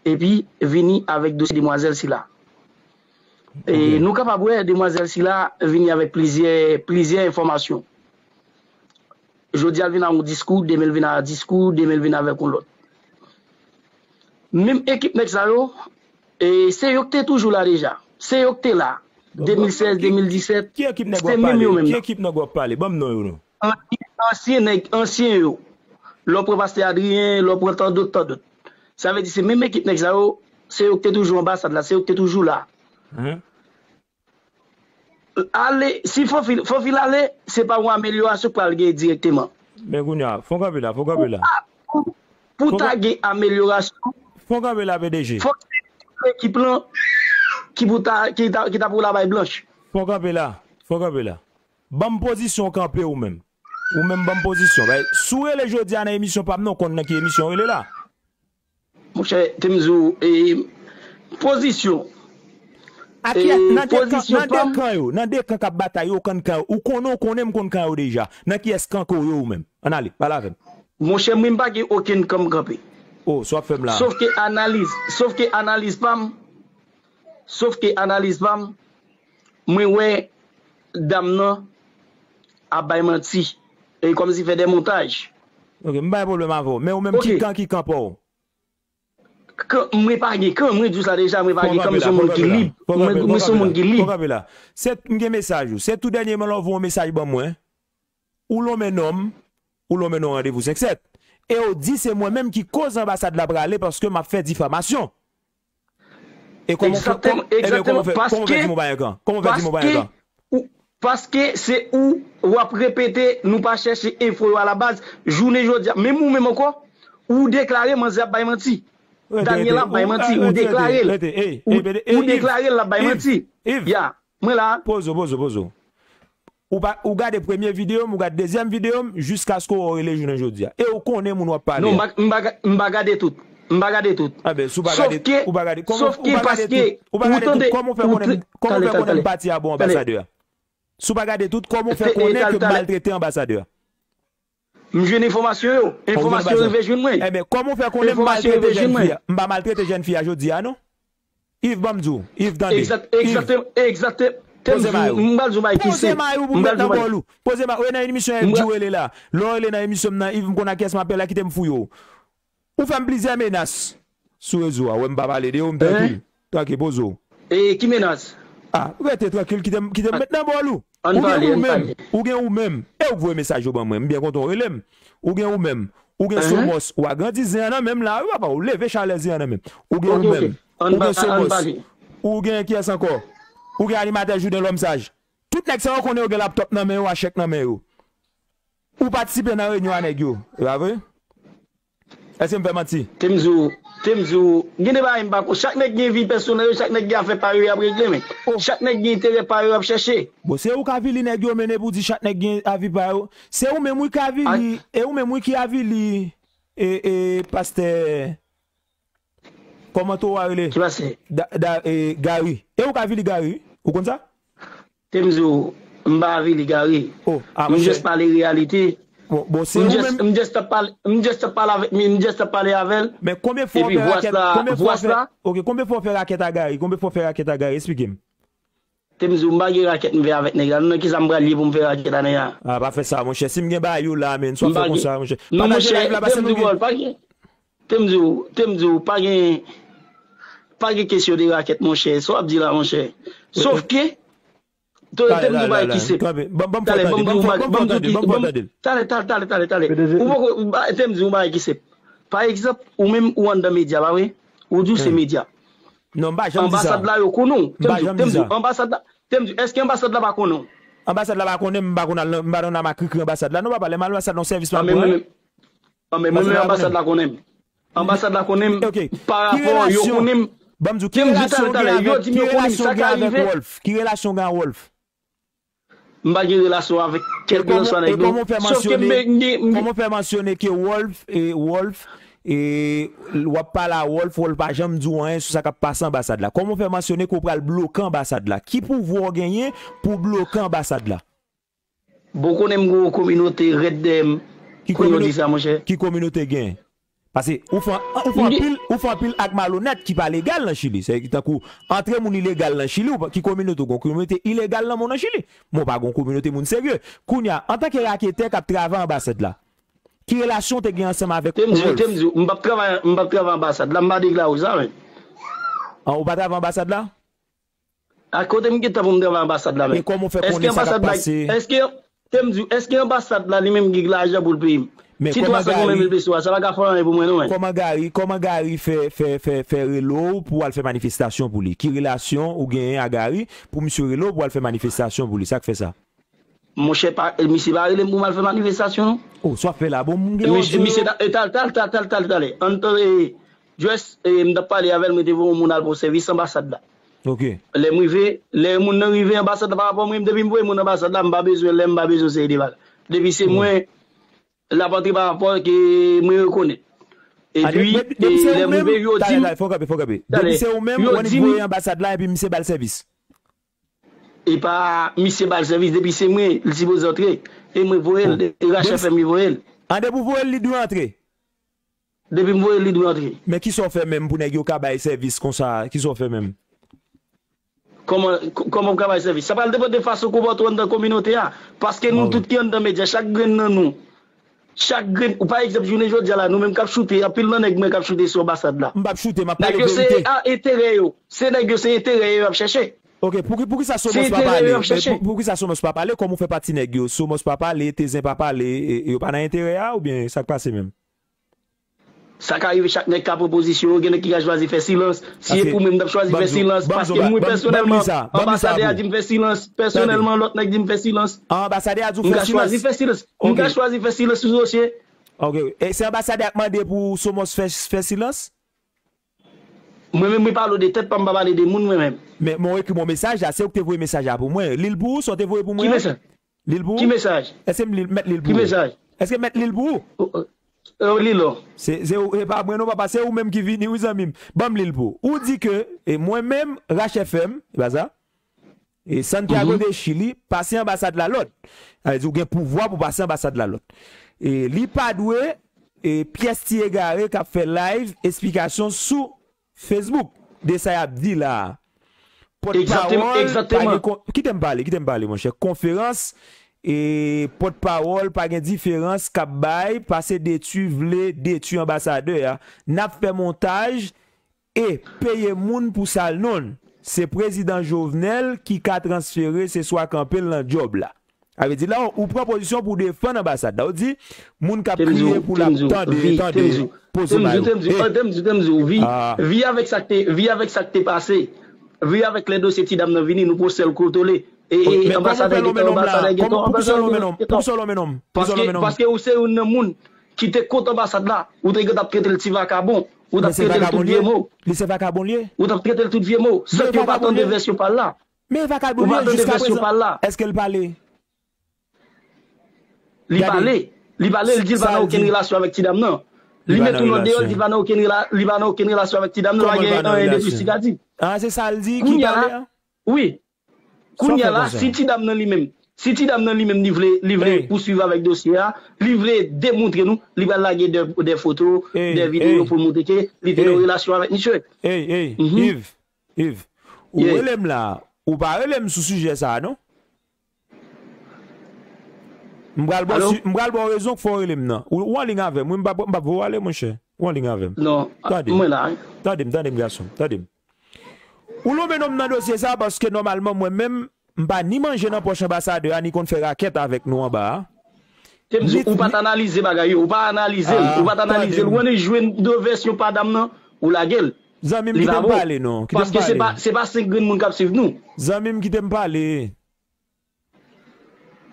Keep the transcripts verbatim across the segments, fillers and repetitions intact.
epi vini avèk dosye demwazèl sila. E nou kapab wè demwazèl sila vini avèk plizyè, plizyè enfòmasyon. Jodi a l vin a yon diskou, demen l vin a diskou, demen l vin avèk yon lòt. Menm ekip nèg sa yo, e se yo k te toujou la deja. Se yo k te la. De mil sèz, de mil disèt, se menm yo menm nan. Ki ekip nèg w ap pale? Ban m non yo non. Ansyen, ansyen nèg, ansyen yo. Lè w pran Pastè Adrien, lè w pran tandòt, tandòt. Sa vle di se menm ekip nèg sa yo, se yo k te toujou anbasad la, se yo k te toujou la. Ale, si Fanfil, Fanfil ale, se pa yon amelyorasyon k pral gen dirèkteman. Men kounye a, fon kanpe la, fon kanpe la. Pou ta gen amelyorasyon, fon kanpe la, P D G. Fòk se tout ekip lan ki pou ta, ki ta, ki ta pou la bay blanch. Fon kanpe la, fon kanpe la. Ban m pozisyon w kanpe ou menm. Ou menm ban m pozisyon. Bay, si w rele jodi a nan emisyon pa m nan, w konn nan ki emisyon w rele la. Monchè, te m di w, e, pozisyon. Nan de kan yo, nan de kan k ap batay yo, w konn kan yo. Ou konnen, w konnen m konn kan yo deja. Nan kiyès kan ke w ye ou menm? Ann ale, pale avè m. Monchè, mwen m pa gen okenn kan m kanpe. Oh, sa w ap fè m la? Sof ke analiz, sof ke analiz pa m, sof ke analiz pa m, mwen wè dam nan ap bay manti. E kòmsi fè de montaj. Ok, m pa gen pwoblèm avè w. Men ou menm ki kan ki kan pa w? Kan, mwen pa gen kan, mwen di w sa deja, mwen pa gen kan, mwen se yon moun ki lib. Mwen, mwen se yon moun ki lib. Fò kanpe la. Se, m gen mesaj ou. Se tou dènyèman lè w voye yon mesaj ban mwen. Ou lonmen non m, ou lonmen non Randevou senk sèt. E w di se mwen menm ki koz anbasad la prale paske m ap fè difamasyon. E kòman w fè, kòman, ebyen, kòman w fè, kòman w fè di m ou pa gen kan? Kòman w fè di m ou pa gen kan? Paske se ou, w ap repete, nou pa chèche enfo yo alabaz. Jounen jodi a, menm ou menm ankò, ou deklare manzè ap bay manti. Daniel ap bay manti, ou deklare l. Ou deklare l ap bay manti. Ya, mwen la. Poze w, poze w, poze w. Ou pa, ou gade premye videyo m, ou gade dezyèm videyo m, jiskaske w rele jounen jodi a. E ou konnen moun w ap pale a. Non, m pa, m pa ga-, m pa gade tout. M pa gade tout. Enben, si w pa gade, ou pa gade, kòman, ou pa gade tout, ou pa gade tout, kòman w fè konnen, kòman w fè konnen m pati a bò anbasadè a? Si w pa gade tout, kòman w fè konnen ke m maltrete anbasadè a? M jwenn enfòmasyon yo. Enfòmasyon yo rive jwenn mwen. Enben, kòman w fè konnen m maltrete jèn fi a? M pa maltrete jèn fi a jodi a, non. Yves, ban m di w. Yves, tande. Egzakteman, egzakteman. Poze may ou. M pral di w bay ki se. Poze may ou pou m met nan bòl ou. Poze may ou. E nan emisyon F G w rele la. Lè w rele nan emisyon m nan, Yves, m konn ak kiyès m ap pale la, kite m fouye w. Ou fè m plizyè menas sou rezo a. Ou wè m pa pale de ou, m trankil. Trankil, poze w. E ki menas? Ah, rete trankil, kite m, kite m met nan bòl ou. Ou gen ou menm, ou gen ou menm. E ou k voye mesaj yo ban mwen, m byen kontan w rele m. Ou gen ou menm. Ou gen Somòs, w agrandi zen an nan men m la, wi papa, ou leve chalè zen an nan men m. Ou gen ou menm. Ou gen Somòs. Ou gen kiyès ankò? Ou gen animatè Jouden Lòm Saj. Tout nèg sa yo konnen yo gen laptòp nan men yo, a chèk nan men yo. Ou patisipe nan reyinyon a nèg yo, e pa vre? Èske m fè manti? Te m di w, te m di w, gen de bagay m pa ko-, chak nèg gen vi pèsonèl yo, chak nèg gen afè pa yo y ap regle, men chak nèg gen enterè pa yo y ap chèche. Bon, se ou k avili nèg yo, men depi w di chak nèg gen avi pa yo, se ou menm wi k avili, e ou menm wi ki avili, e, e, pastè, kòman to a rele? Ki pastè? Da, da, e, Gary. E ou k avili Gary, wi. Ou konn sa? Te m di w, m pa avili Gary. Oh, ah, m jis pale reyalite. Bon, bon, se ou menm. M jis t ap pale, m jis t ap pale avèk, m jis t ap pale avè l. Men konbyen fwa w fè rakèt, konbyen fwa w fè, ok, konbyen fwa w fè rakèt a Gary? Konbyen fwa w fè rakèt a Gary? Esplike m. Te m di w, m pa gen rakèt m fè avèk nèg la. Nan kisa m pral ye pou m fè rakèt a nèg la? Ah, pa fè sa, monchè. Si m gen bagay yo la, men, swa fè konsa, monchè. Pataje live la, pase nou gen. Pa gen. Te m di w, te m di w, pa gen, pa gen kesyon de rakèt, monchè. Sa w ap di la, monchè. Sof ke, te, te m di w bagay ki senp. Talè, ban m di w bagay, ban m di w ki, ban m, talè, talè, talè, talè, talè. Ou poko, ou pa, te m di w bagay ki senp. Pa egzanp, ou menm ou anndan medya, pa vre? Ou di w se medya. Non, m pa janm di sa. Anbasad la, yo konnen w. Te m di w, te m di w, anbasad la, te m di w, èske anbasad la pa konnen w? Anbasad la pa konnen m, m pa konn al nan, m pa nan makrikri anbasad la. Non, papa, lè m al anbasad la, yon sèvis pa m pran. Anben, mwen menm, anbasad la konnen m. Anbasad la konnen m. Ok. Parapò yo konnen m. Ban m di w, ki relasyon w gen avèk, ki relasyon w gen avèk Wolf? Ki relasyon w gen a Wolf? M pa gen relasyon avèk kèlkeswa nèg, non. Sòf ke m gen, m gen. Kòman w fè mansyone ke Wolf, e, Wolf, e, w ap pale a Wolf, Wolf pa janm di w anyen sou sa k ap pase anbasad la? Kòman w fè mansyone ke w pral bloke anbasad la? Ki pouvwa w genyen pou w bloke anbasad la? Bon, konnen m gen yon kominote rèd dèyè m. Kounye w di sa, monchè. Ki kominote gen? Paske ou fè, ou fè anpil, ou fè anpil ak malonèt ki pa legal nan Chili. Se tankou antre moun ilegal nan Chili, ou pa, ki kominote, ou gon kominote ilegal nan moun nan Chili. Men ou pa gon kominote moun serye. Kounye a, antanke raketè k ap travay anbasad la, ki relasyon w te gen ansanm avèk Temzi, Wolf? Temzi, m p ap travay, m p ap travay anbasad la, m pa deklare w sa, men. An, ou pa travay anbasad la? A kote m gentan pou m travay anbasad la, men? E kòman w fè konnen sa k ap pase? Èske, Temzi, èske anbasad la li menm gen lajan pou l peye m? Si twa san konbyen mil peso a, sa pa ka fè anyen pou mwen, non, men. Kòman Gary, kòman Gary fè, fè, fè, fè rele w pou w al fè manifestasyon pou li? Ki relasyon ou genyen a Gary pou misye rele w pou w al fè manifestasyon pou li? Sa k fè sa? Monchè, pa, misye pa rele m pou m al fè manifestasyon, non. Oh, sa w ap fè la, bon, m gen yon... Misye, misye, ta- e, tal, tal, tal, tal, tal, talè. Ann, e, Jwès, e, m t ap pale avè l, mwen te voye yon moun al pran sèvis anbasad la. Ok. Lè m rive, lè moun nan rive anbasad la pa rapò mwen, depi m voye moun anbasad la, m pa bezwen lè, m pa bezwen seri de bagay. Depi se mwen, l ap antre pa rapò ke mwen rekonèt. Epi, depi se ou menm, yo di m, talè, talè, fò kanpe, fò kanpe. Depi se ou menm, ou annik voye anbasad la epi misye ba l sèvis. E pa misye ba l sèvis, depi se mwen, li sipoze antre. E mwen voye l, e Rachè fè m li voye l. An, depi w voye l, li dwe antre. Depi m voye l, li dwe antre. Men kisa w fè menm pou nèg yo ka bay sèvis konsa? Kisa w fè menm? Kòman, k- kòman m ka bay sèvis? Sa pral depann de fason w konpòte w anndan kominote a. Paske nou tout ki anndan medya, chak grenn nan nou, chak grenn, ou pa egzanp, jounen jodi a la, nou menm k ap choute, anpil nan nèg mwen k ap choute sou anbasad la. M p ap choute, m ap pale verite. Nèg yo se a enterè yo. Se nèg yo se enterè yo y ap chèche. Ok, pouki, poukisa Somos pa pale? Men pou- poukisa Somos pa pale? Kòm ou fè pati nèg yo, Somos pa pale, Tezen pa pale, e, e yo pa nan enterè a, oubyen sa k pase menm? Sa ka rive, chak nèg ka pran pozisyon yo, gen nèg ki ka chwazi fè silans. Si e pou mwen, m t ap chwazi fè silans, paske mwen pèsonèlman, anbasadè a di m fè silans, pèsonèlman, lòt nèg di m fè silans. Anbasadè a di w fè silans? M ka chwazi fè silans. M ka chwazi fè silans sou dosye. Ok, e se anbasadè a k mande pou Somos fè, fè silans? Mwen menm, mwen pale de tèt pa m, m pa pale de moun, mwen menm. Men, men w ekri m yon mesaj la, se ou ki te voye mesaj la pou mwen. Li l pou ou, sa w te voye pou mwen an? Ki mesaj? Li l pou ou? Ki mesaj? Èske m li, mèt li l pou ou? Ki mesaj? Èske mèt li l pou ou? O, o, o, li l. Se, se ou, e pa mwen non, papa, se ou menm ki vini, wi, zanmi m. Ban m li l pou ou. Ou di ke, e mwen menm, Rach F M, e pa sa? E Santiago de Chili, pase anbasad la lòd. Sa vle di ou gen pouvwa pou pase anbasad la lòd. E li pa dwe, e pyès ti egare k ap fè live esplikasyon sou Facebook de sa y ap di la a. Pòtpawòl pa gen kon-, kite m pale, kite m pale, monchè. Konferans, e pòtpawòl pa gen diferans k ap bay, pase detwi vle detwi anbasadè a. N ap fè montaj e peye moun pou sal non l. Se prezidan Jovenel ki ka transfere, se swa kanpe l nan djòb la. Sa vle di la, ou pran pozisyon pou w defann anbasad la. Ou di, moun k ap kriye pou l ap tande, tande, poze may ou. Temzi, Temzi, Vi, Vi avèk sa k te, Vi avèk sa k te pase, Vi avèk lè dosye ti dam nan vini, nou pwosè l kontwole. E, e anbasadè gentan, anbasadè gentan, anbasadè gentan. Paske, paske ou se youn nan moun ki te kont anbasad la, ou te gentan ap trete l ti vakabon, ou t ap trete l tout vye mo. Li se vakabon l ye? Ou t ap trete l tout vye mo, san ke w pa tande vèsyon pa l la. Men vakabon li ye jiska prezan. Èske l pale? Li pale. Li pale, li di l pa nan okenn relasyon avèk ti dam nan. Li met ou nan deyò, li di l pa nan okenn rela-, li pa nan okenn relasyon avèk ti dam nan, pa gen anyen de plis li ka di. Ah, se sa l di ki pale a? Wi. Kounye a la, si ti dam nan li menm, si ti dam nan li menm li vle, li vle pouswiv avèk dosye a, li vle demontre nou, li pral lage de, de foto, de videyo pou l montre ke li te nan relasyon avèk misye. Ey, ey, Yves, Yves, ou rele m la, ou pa rele m sou sijè sa a, non? M pral ba w, si, m pral ba w rezon k fè w rele m nan. Ou, ou anliy avè m, wi, m p ap, m p ap voye w ale, monchè. Ou anliy avè m. Non, tande m, mwen la, wi. Tande m, tande m, gason m, tande m. Ou lonmen non m nan dosye sa a, paske nòmalman, mwen menm, m pa ni manje nan pòch anbasadè a, ni konn fè rakèt avèk nou anba a. Te m di w, ou pa t analize bagay yo, ou pa analize l, ou pa t analize l. Ou annik jwenn de vèsyon pa dam nan, ou lage l. Zanmi m, kite m pale non, kite m pale. Paske se pa, se pa senk grenn moun k ap swiv nou. Zanmi m, kite m pale.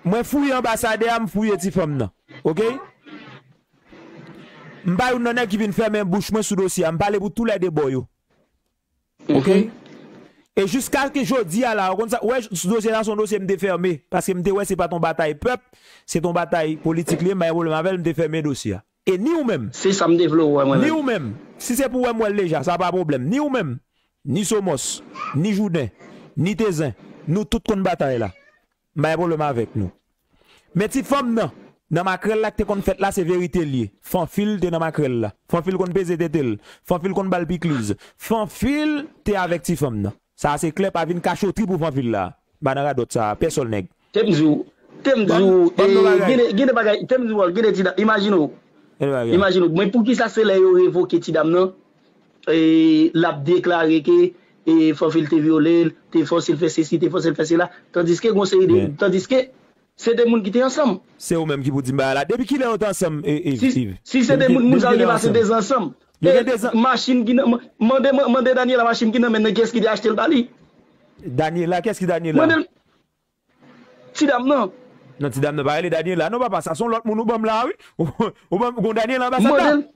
Mwen fouye anbasadè a, m fouye ti fanm nan. Ok? M pa youn nan nèg ki vin fèmen bouch mwen sou dosye a. M pale pou toulède bò yo. Ok? E jiskaske jodi a la, ou konn sa, ou wè, dosye sa se yon dosye m te fèmen, paske m te wè se pa t yon batay pèp, se t yon batay politik li ye, m pa gen pwoblèm avè l, m te fèmen dosye a. E ni ou menm. Se sa m te vle w wè mwen menm. Ni ou menm. Si se pou wè m wè l deja, sa pa pwoblèm. Ni ou menm, ni Somos, ni Jouden, ni Tezen, nou tout konn batay la. M pa gen pwoblèm avèk nou. Men ti fanm nan, Nan makrèl la ki te konn fèt la, se verite l ye. Fanfil te nan makrèl la. Fanfil konn peze tete l. Fanfil konn ba l pikliz. Fanfil te avèk ti fanm nan. Sa a se klè, pa vin kachotri pou Fanfil la. M pa nan radòt sa a, pèsòn nèg. Te m di w, te m di w, e, gen de, gen de bagay, te m di w, gen de ti dam, imajine w, imajine w, men poukisa se lè yo revoke ti dam nan, e, l ap deklare ke, e, Fanfil te vyole l, te fòse l fè sesi, te fòse l fè sela, tandiske gon seri de, tandiske se de moun ki te ansanm. Se ou menm ki pou di m bagay la. Depi kilè yo te ansanm, e, Iv? Si, si se de moun, moun sa yo gen pase dezan ansanm. Yo gen dezan. Machin ki nan, mande, mande Daniela machin ki nan men l nan, kiyès ki te achte l ba li? Daniela, kiyès ki Daniela? Mande l, ti dam nan. Non, ti dam nan pa rele Daniela. Non, papa, sa se yon lòt moun ou ban m la, wi. Ou ban m, gon Daniela anba sa la. Mande l,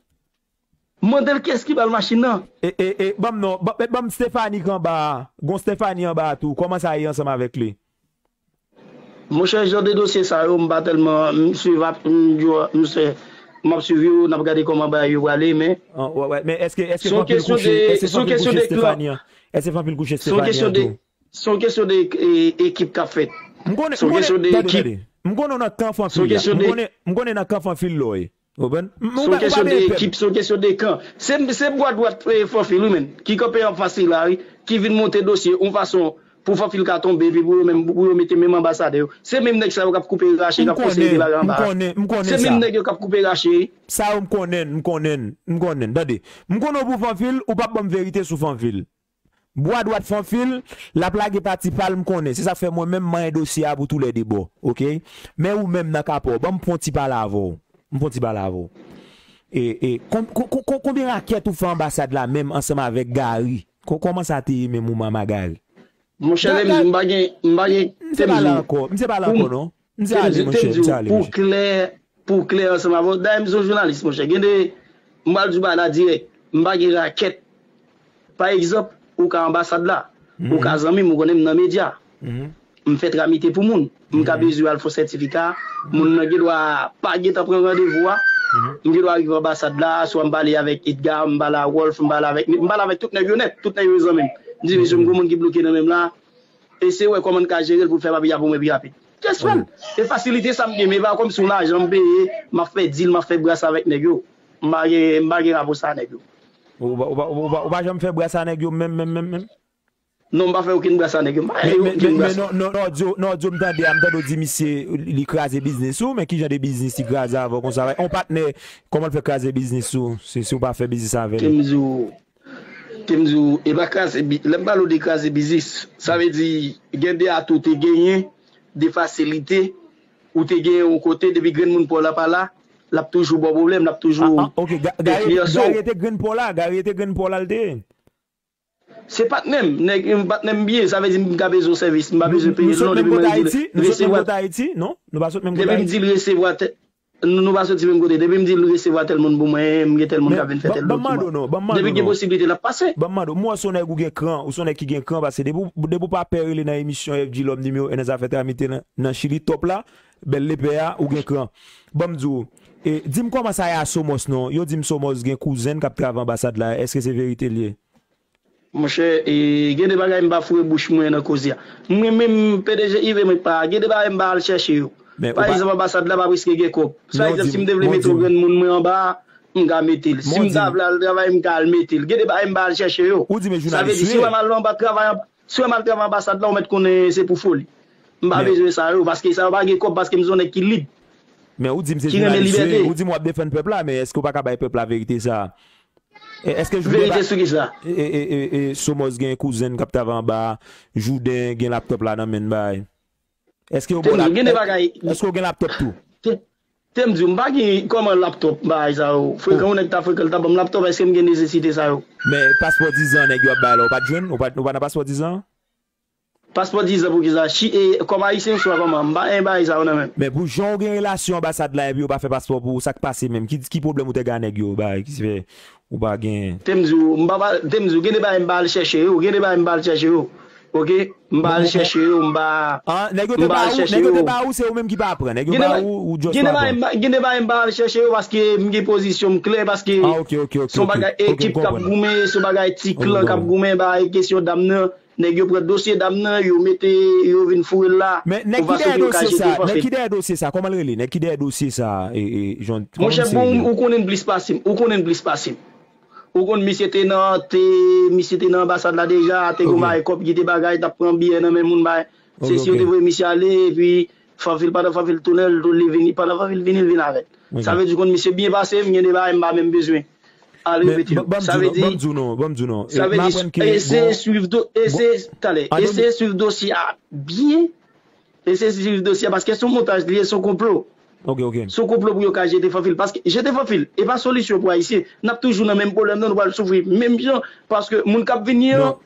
mande l kiyès ki ba l machin nan. E, e, e, ban m non, ban, ban m Stephanie ki anba a. Gon Stephanie anba a tou. Kòman sa ye ansanm avèk li? Monchè, jan de dosye sa yo, m pa tèlman, m swiv ap, m, yo, m se, m ap swiv yo, n ap gade kòman bagay yo prale, men. An, wè, wè, men èske, èske Fanfil kouche, èske Fanfil kouche Stephanie an? Èske Fanfil kouche Stephanie an tou? Se yon kesyon de, e, ekip k ap fèt. M konnen, se yon kesyon de ekip. M konnen w nan kan Fanfil la. M konnen, m konnen nan kan Fanfil la w ye. Ou konprann? Se yon kesyon de ekip, se yon kesyon de kan. Se, se bwa dwat, e, Fanfil wi, menm, ki kanpe anfas li la, wi, ki vin monte dosye yon fason pou Fanfil ka tonbe, epi pou yo menm, pou yo mete menm anbasadè yo. Se menm nèg sa yo k ap koupe rache, k ap fòse mete bagay anba. Se menm nèg yo k ap koupe rache. Sa yo m konnen, m konnen, m konnen. Tande, m konnen w pou Fanfil, ou p ap ban m verite sou Fanfil. Bwa dwat Fanfil, l ap lage pati pa l, m konnen. Se sa k fè mwen menm m manyen dosye a pou toulède bò, oke? Men ou menm nan ka pa w, ban m fè yon ti pale avè w. M fè yon ti pale avè w. E, e, kon, kon, kon, kon, konbyen rakèt ou fè anbasad la menm ansanm avèk Gary? Ko-, kòman sa te ye menm ou menm a Gary? Monchè, lè m di m pa gen, m pa gen, m se pale ankò, m se pale ankò non. M se ale, monchè, m se ale, monchè. Pou klè, pou klè ansanm avè w. Dayè, m se yon jounalis, monchè. Gen de, m pral di w bagay la dirèk. M pa gen rakèt. Pa egzanp, ou ka anbasad la. Ou ka zanmi m, ou konnen m nan medya. M fè tramite pou moun. M ka bezwen al fè sètifika. Moun nan gen dwa pa gentan pran randevou a. M gen dwa rive anbasad la, swa m pale avèk Edgar, m pale a Wolf, m pale avèk, m pale avèk tout nèg yo nèt. Tout nèg yo zanmi m. M di, mesye, m gen moun ki bloke nan men m la. Eseye wè kòman n ka jere l pou l fè papye a pou mwen pi rapid. Just fè l. Se fasilite sa m gen, men e pa kòmsi yon lajan m peye, m ap fè dil, m ap fè brasa avèk nèg yo. M pa gen, m pa gen rapò sa a nèg yo. Ou pa, ou pa, ou pa, ou pa janm fè brasa nèg yo menm, menm, menm, menm? Non, m pa fè okenn brasa nèg yo. M pa fè okenn brasa. Men, men, men, non, non, non, Nòdyo, Nòdyo, m tande a, m tande w di misye, li, li kraze biznis ou, men ki jan de biznis li kraze avè w konsa? On patnè, kòman l fè kraze biznis ou, si, si w pa fè biznis avè l? Te m di w, Te m di w, e pa kraze bi-, lè m pale w de kraze biznis, sa vle di, gen de atu w te genyen, de fasilite, ou te genyen yon kote, depi grenn moun pa w la pa la, l ap toujou ba w pwoblèm, l ap toujou enfliyanse w. Ah, ah, ok, Ga-, Gary, Gary te grenn pa w la, Gary te grenn pa w la, l te ye. Se patnè m, nèg, patnè m byen, sa vle di m ka bezwen yon sèvis, m pa bezwen peye l non, depi mwen di l resevwa. Nou sot menm kote Ayiti, non? Nou pa sot menm kote Ayiti. Depi m di l resevwa tè-, Nou, nou pa soti menm kote. Depi m di l resevwa tèl moun pou mwen, m gen tèl moun k ap vin fè tèl dokiman. Depi gen posiblite, l ap pase. Ban m mande w, m wè w se yon nèg ou gen kran, ou se yon nèg ki gen kran, paske depi w, depi w pa pè rele nan emisyon F G Lòm nimewo en nan zafè tramite nan, nan Chili, top la, bèl lepè a, ou gen kran. Ban m di w, e, di m kòman sa ye a Somos non? Yo di m Somos gen kouzen l k ap travay anbasad la, èske se verite l ye? Monchè, e, gen de bagay m pa foure bouch mwen nan koze a. Mwen menm, P D G Ive mwen pa, gen de bagay m pa al chèche yo. Pa egzanp, anbasad la pa prèske gen kòb. Pa egzanp, si m te vle mete yon grenn moun mwen anba a, m ka mete l. Si m ta vle al travay, m ka al mete l. Gen de bagay m pa al chèche yo. Sa vle di, si w wè m al anba travay, si w wè m al travay anbasad la, ou mèt konnen se pou foli. M pa bezwen sa yo, paske sa yo pa gen kòb, paske m se yon nèg ki lib. Men ou di m se jounalis ou ye, ou di m w ap defann pèp la, men èske w pa ka bay pèp la verite sa a? E, èske Jouden pa... Verite sou kisa? E, e, e, e, e, Somos gen kouzen k ap travay anba, Jouden gen laptòp la nan men l bay. Èske yo ba w laptòp? Èske w gen laptòp tou? Te, te m di w, m pa gen kòman laptòp bagay sa yo. Frekan, yon nèg ta frekan, l ta ban m laptòp, èske m gen nesesite sa yo? Men paspò dizan nèg yo ap bay la, ou pa t jwenn? Ou pa, ou pa nan paspò dizan? Paspò dizan pou kisa? Chi, e, kòm ayisyen ou swa kòman? M pa gen bagay sa yo nan men m. Men pou jan w gen relasyon anbasad la epi yo pa fè paspò pou ou, sa k pase menm? Ki, ki pwoblèm ou te gen ak nèg yo, bagay ki fè ou pa gen... Te m di w, m pa, pa, te m di w, gen de bagay m pa al chèche yo, gen de bagay m pa al chèche yo. Oke? M pa al chèche yo, m pa, m pa al chèche yo. Nèg yo te ba ou, se ou menm ki pa pran. Nèg yo ba ou, ou just pa pran. Gen de bagay m pa, gen de bagay m pa al chèche yo paske m gen pozisyon m klè, paske se yon bagay ekip k ap goumen, se yon bagay ti klan k ap goumen, bagay kesyon dam nan. Nèg yo pran dosye dam nan, yo mete, yo vin foure l la, yon fason pou yo ka jete Fanfil. Men nèg ki dèyè dosye sa, kòman l rele? Nèg ki dèyè dosye sa, e, e, Jan, kòman misye rele? Monchè, bon, ou konnen l plis pase m, ou konnen l plis pase m. Ou konn misye te nan, te, misye te nan anbasad la deja, te gen yon bagay kòb ki te bagay, t ap pran biyè nan men moun, bay. Se si yo te voye misye ale, epi Fanfil, pandan Fanfil tounen, l tou li vini, pandan Fanfil vini, l vin avè l. Sa vle di, ou konn misye byen pase m, gen de bagay m pa menm bezwen al repete yo. Sa vle di, sa vle di, eseye swiv do-, eseye, talè, eseye swiv dosye a byen. Eseye swiv dosye a, paske se yon montaj li ye, se yon konplo. Se yon konplo pou yo ka jete Fanfil. Paske jete Fanfil, e pa solisyon pou Ayisyen. N ap toujou nan menm pwoblèm nan, nou pral soufri menm jan, paske moun k ap vini an,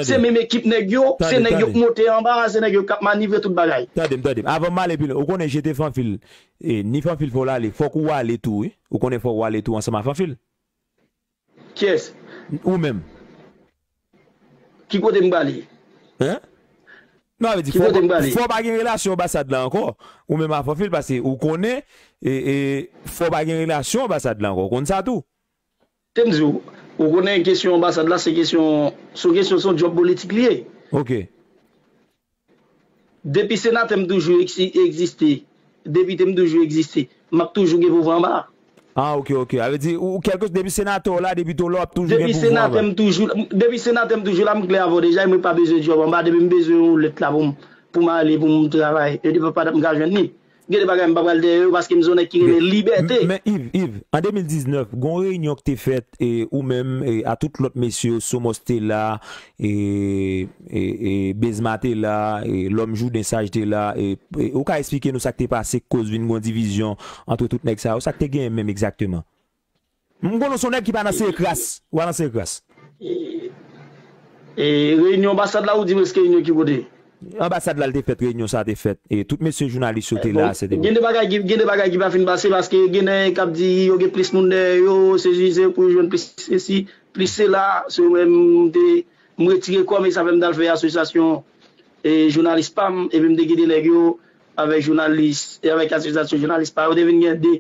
se menm ekip nèg yo, se nèg yo k monte anba a, se nèg yo k ap manivre tout bagay. Tande m, tande m. Avan m ale pi lwen, ou konnen jete Fanfil, e, ni Fanfil fè w l ale, fòk ou ale tou, wi. Ou konnen fòk ou ale tou ansanm a Fanfil. Kiyès? Ou menm. Ki kote m prale? Hein? Non, sa vle di, fò w pa gen relasyon anbasad la ankò. Ou menm a Fanfil, paske ou konnen, e, e, fò w pa gen relasyon anbasad la ankò. Ou konn sa tou. Te m di w, ou konnen kesyon anbasad la, se kesyon, se yon kesyon, se yon djòb politik li ye. Ok. Depi senatè m toujou egzi-, egziste, depite m toujou egziste, m ap toujou gen pouvwa anba a. Ah, ok, ok. Sa vle di, ou, kèlke, depi senatè w la, depi w la, w ap toujou gen pouvwa anba. Depi senatè m toujou, depi senatè m toujou la, m klè avè w deja, e mwen pa bezwen djòb anba, depi m bezwen yon lèt la pou m, pou m ale, pou m travay, e depi pa dat m ka jwenn li. Gen de bagay m pa pral dèyè yo paske m se yon nèg ki renmen libète. Men, men Yves, Yves, an de mil diznèf, gen yon reyinyon ki te fèt, e ou menm, e a tout lòt mesye yo, Somos te la, e, e, e Bezma te la, e Lòm Jouden Saj te la, e, e ou ka eksplike nou sa k te pase, k koz vin gen yon divizyon ant tout nèg sa yo, sa k te genyen menm egzakteman? M konnen w se yon nèg ki pa nan sere kras. Ou pa nan sere kras. E, e reyinyon anbasad la, ou di m èske reyinyon ki kote? Anbasad la, l te fèt, reyinyon sa a te fèt. E tout mesye jounalis yo te la, se te bon. Gen de bagay ki, gen de bagay ki pa fin pase, paske gen nèg k ap di yo gen plis moun dèyè yo, sesi, se pou yo jwenn plis sesi, plis sela, se yo menm m te, m retire kò m, e sa fè m t al fè asosyasyon, e jounalis pa m, epi m te kite nèg yo avèk jounalis, e avèk asosyasyon jounalis pa yo, te vin gen de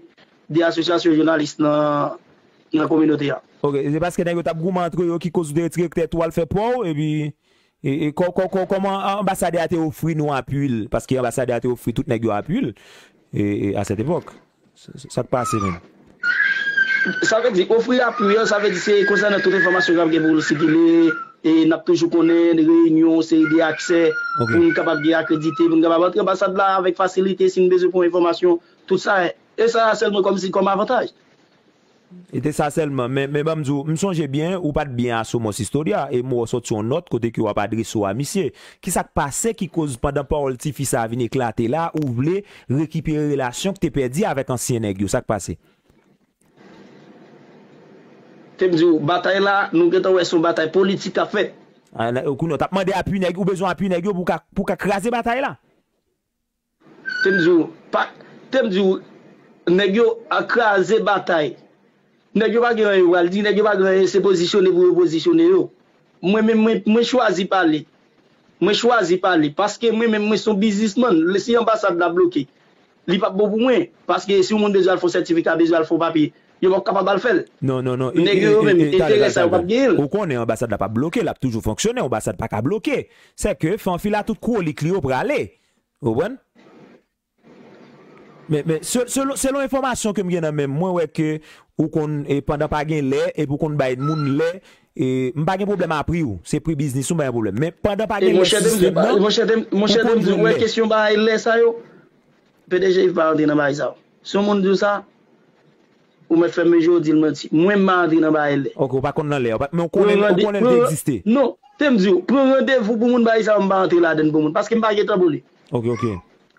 de asosyasyon jounalis nan, nan kominote a. Ok, se paske nèg yo t ap goumen antre yo ki koz ou te retire tèt ou al fè pa w, epi, e, e, kò-, kò-, kò-, kòman anbasadè a te ofri nou apui l? Paske anbasadè a te ofri tout nèg yo apui l, e, e, a sèt epòk. Sa, sa, sa k pase menm? Sa vle di, ofri apui an, sa vle di se konsènan tout enfòmasyon k ap gen pou l sikile, e n ap toujou konnen reyinyon, seri de aksè, pou n kapab gen akredite, pou n kapab antre anbasad la avèk fasilite, si n bezwen pou enfòmasyon, tout sa, e sa sèlman kòmsi kòm avantaj. E te sa sèlman, men, men ban m di w, m sonje byen, ou pa t byen a Somos Historia, e m wè w sòti yon nòt kote ke w ap adrese w a misye. Kisa k pase ki koz pandan pawòl tifi sa a vin eklate la, ou vle rekipere relasyon k te pèdi avèk ansyen nèg yo? Sa k pase? Te m di w, batay la, nou gentan wè se yon batay politik k ap fèt. A, kounye a w t ap mande apui nèg, ou bezwen apui nèg yo pou w ka, pou w ka kraze batay la? Te m di w, pa, te m di w, nèg yo a kraze batay. Nèg yo pa gen anyen yo pral di, nèg yo pa gen anyen, se pozisyone pou yo pozisyone yo. Mwen menm, mwen, mwen chwazi pale. Mwen chwazi pale, paske mwen menm, mwen se yon biznismann. Lè, si anbasad la bloke, li p ap bon pou mwen. Paske si yon moun bezwen al fè yon sètifika, bezwen al fè yon papye, yo p ap kapab al fè l. Non, non, non. Nèg yo, yo menm, enterè sa yo p ap genyen l. Ou konnen anbasad la p ap bloke, l ap toujou fonksyone, anbasad pa ka bloke. Sèke Fanfil a tout kwolik li yo prale. Ou konprann? Men, men, se-, selon, selon enfòmasyon ke m gen nan men m, mwen wè ke ou konn, e, pandan pa gen lè, epi ou konn bay moun lè, e, m pa gen pwoblèm a pri w, se pri biznis ou, m pa gen pwoblèm. Men pandan pa gen lè sistèm nan, ou konn jwenn lè. Monchè, te m di w, wè kesyon bagay lè sa yo, P D G Yves pa rantre nan bagay sa yo. Si yon moun di w sa, ou mèt fè m jwe, ou di l manti. Mwen, m pa rantre nan bagay lè. Ok, ou pa konn nan lè, ou pa, men ou konnen, ou konnen l te egziste. Non, te m di w, pran randevou pou moun bagay sa yo, m pa rantre ladann pou moun, paske m pa gen tan pou li. Ok, ok.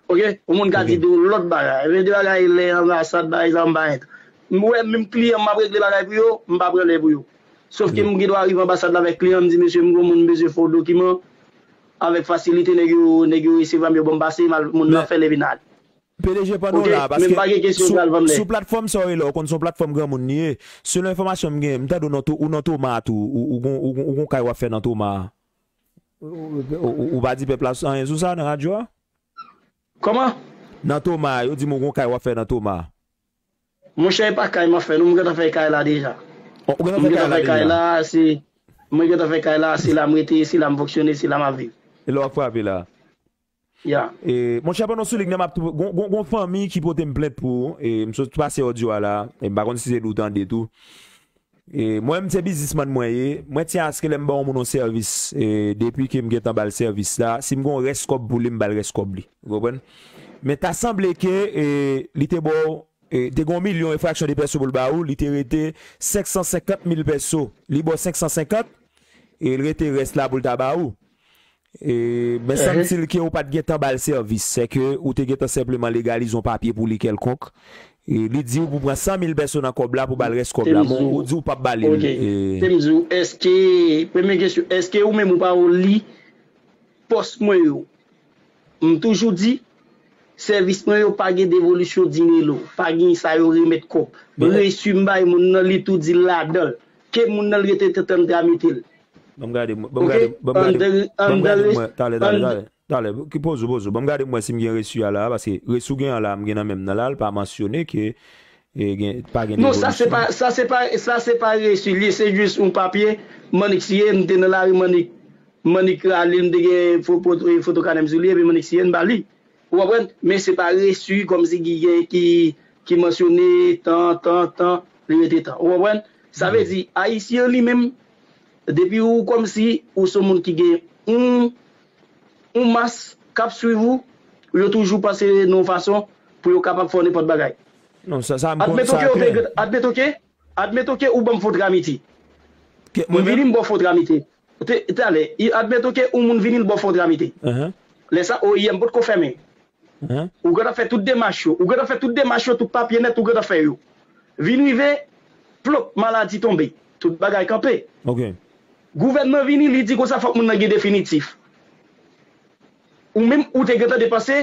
Ok? Yon moun ka di de lòt bagay. Men de bagay lè anbasad, bagay sa, m pa rantre. M wè menm kliyan m ap regle bagay pou yo, m pa pran lè pou yo. Sòf ke m gen dwa rive anbasad la avèk kliyan, m di, "Mesye, m gen yon moun m bezwen fè yon dokiman." Avèk fasilite, nèg yo, nèg yo resevwa m, yo ban m pase, m al, moun nan fè l epi n ale. P D G pandan w la, paske sou, sou platfòm sa w ye la, ou konn se yon platfòm granmoun li ye. Selon enfòmasyon m gen, m tande w nan To-, ou nan Toma tou, ou, ou gon, ou gon, ou gon kay w ap fè nan Toma. Ou, ou, ou, ou pa di pèp la anyen sou sa nan radyo a? Kòman? Nan Toma, yo di m ou gon kay w ap fè nan Toma. Monchè, e pa kay m ap fè, non, m gentan fè kay la deja. Oh, ou gentan fè kay la deja? M gentan fè kay la, se, Mwen gentan fè kay la, se la m rete, se la m fonksyone, se la m ap viv. E lè w ap frape la. Ya. E, monchè, pandan w sou liy nan, m ap tou. Gon, gon, gon fanmi ki pote m plent pou ou. E, m sot pase odyo a la. E, m pa konn si se li w tande tou. E, mwen, m se biznismann mwen ye. Mwen tyen aske lè m ba yon moun yon sèvis, e, depi ke m gentan ba l sèvis la, si m gon rès kòb pou li, m ba l rès kòb li. Ou konprann? Men ta sanble ke, e, li te ba w, e, te gon milyon e fraksyon de pèso pou l ba ou, li te rete senk san senkant mil pèso. Li ba w senk san senkant, e l rete rès la pou l ta ba ou. E, men sanm si l ke ou pa t gentan ba l sèvis, se ke ou te gentan senpleman legalize yon papye pou li kèlkonk. E, li di w pou pran san mil pèso nan kòb la pou ba l rès kòb la, men ou di w p ap ba li l. Te m di w, èske, premye kesyon, èske ou menm ou pa li pòs mwen yo? M toujou di, sèvis mwen yo pa gen devolisyon dinelo, pa gen sa yo remèt kòb. Resi m bay moun nan, li tou di l ladan l. Ke moun nan l rete tann tramite l. Ban m gade, ban m gade, ban m gade, ban m gade mwen, talè, talè, talè, talè, ki poze w, poze w. Ban m gade mwen si m gen resi a la, paske resi w gen an la, m gen nan men m nan la, l pa mansyone ke, e, gen, pa gen devolisyon. Non, sa se pa, sa se pa, sa se pa resi li, se jis yon papye, m annik siye, m te nan lari, m annik, m annik rale l, m te gen foto kanè m sou li, epi m annik siye, m ba li. Ou konprann? Men se pa resi kòmsi ki gen, ki, ki mansyone tan, tan, tan, li rete tan. Ou konprann? Sa vle di, Ayisyen li menm, depi ou kòmsi ou se yon moun ki gen yon, yon mas k ap swiv ou, yo toujou panse nan yon fason pou yo kapab fè w nenpòt bagay. Non, sa, sa m konn, sa klè. Admeton ke, admeton ke ou ban m fo tramite. Mwen vini m ba w fo tramite. Talè, admeton ke yon moun vini l ba w fo tramite. Lè sa, O I M potko fèmen. Ou gentan fè tout demach yo. Ou gentan fè tout demach yo, tout papye nèt, ou gentan fè yo. Vin rive, plop, maladi tonbe. Tout bagay kanpe. Gouvènman vini, li di konsa fòk moun nan gen definitif. Ou menm, ou te gentan depanse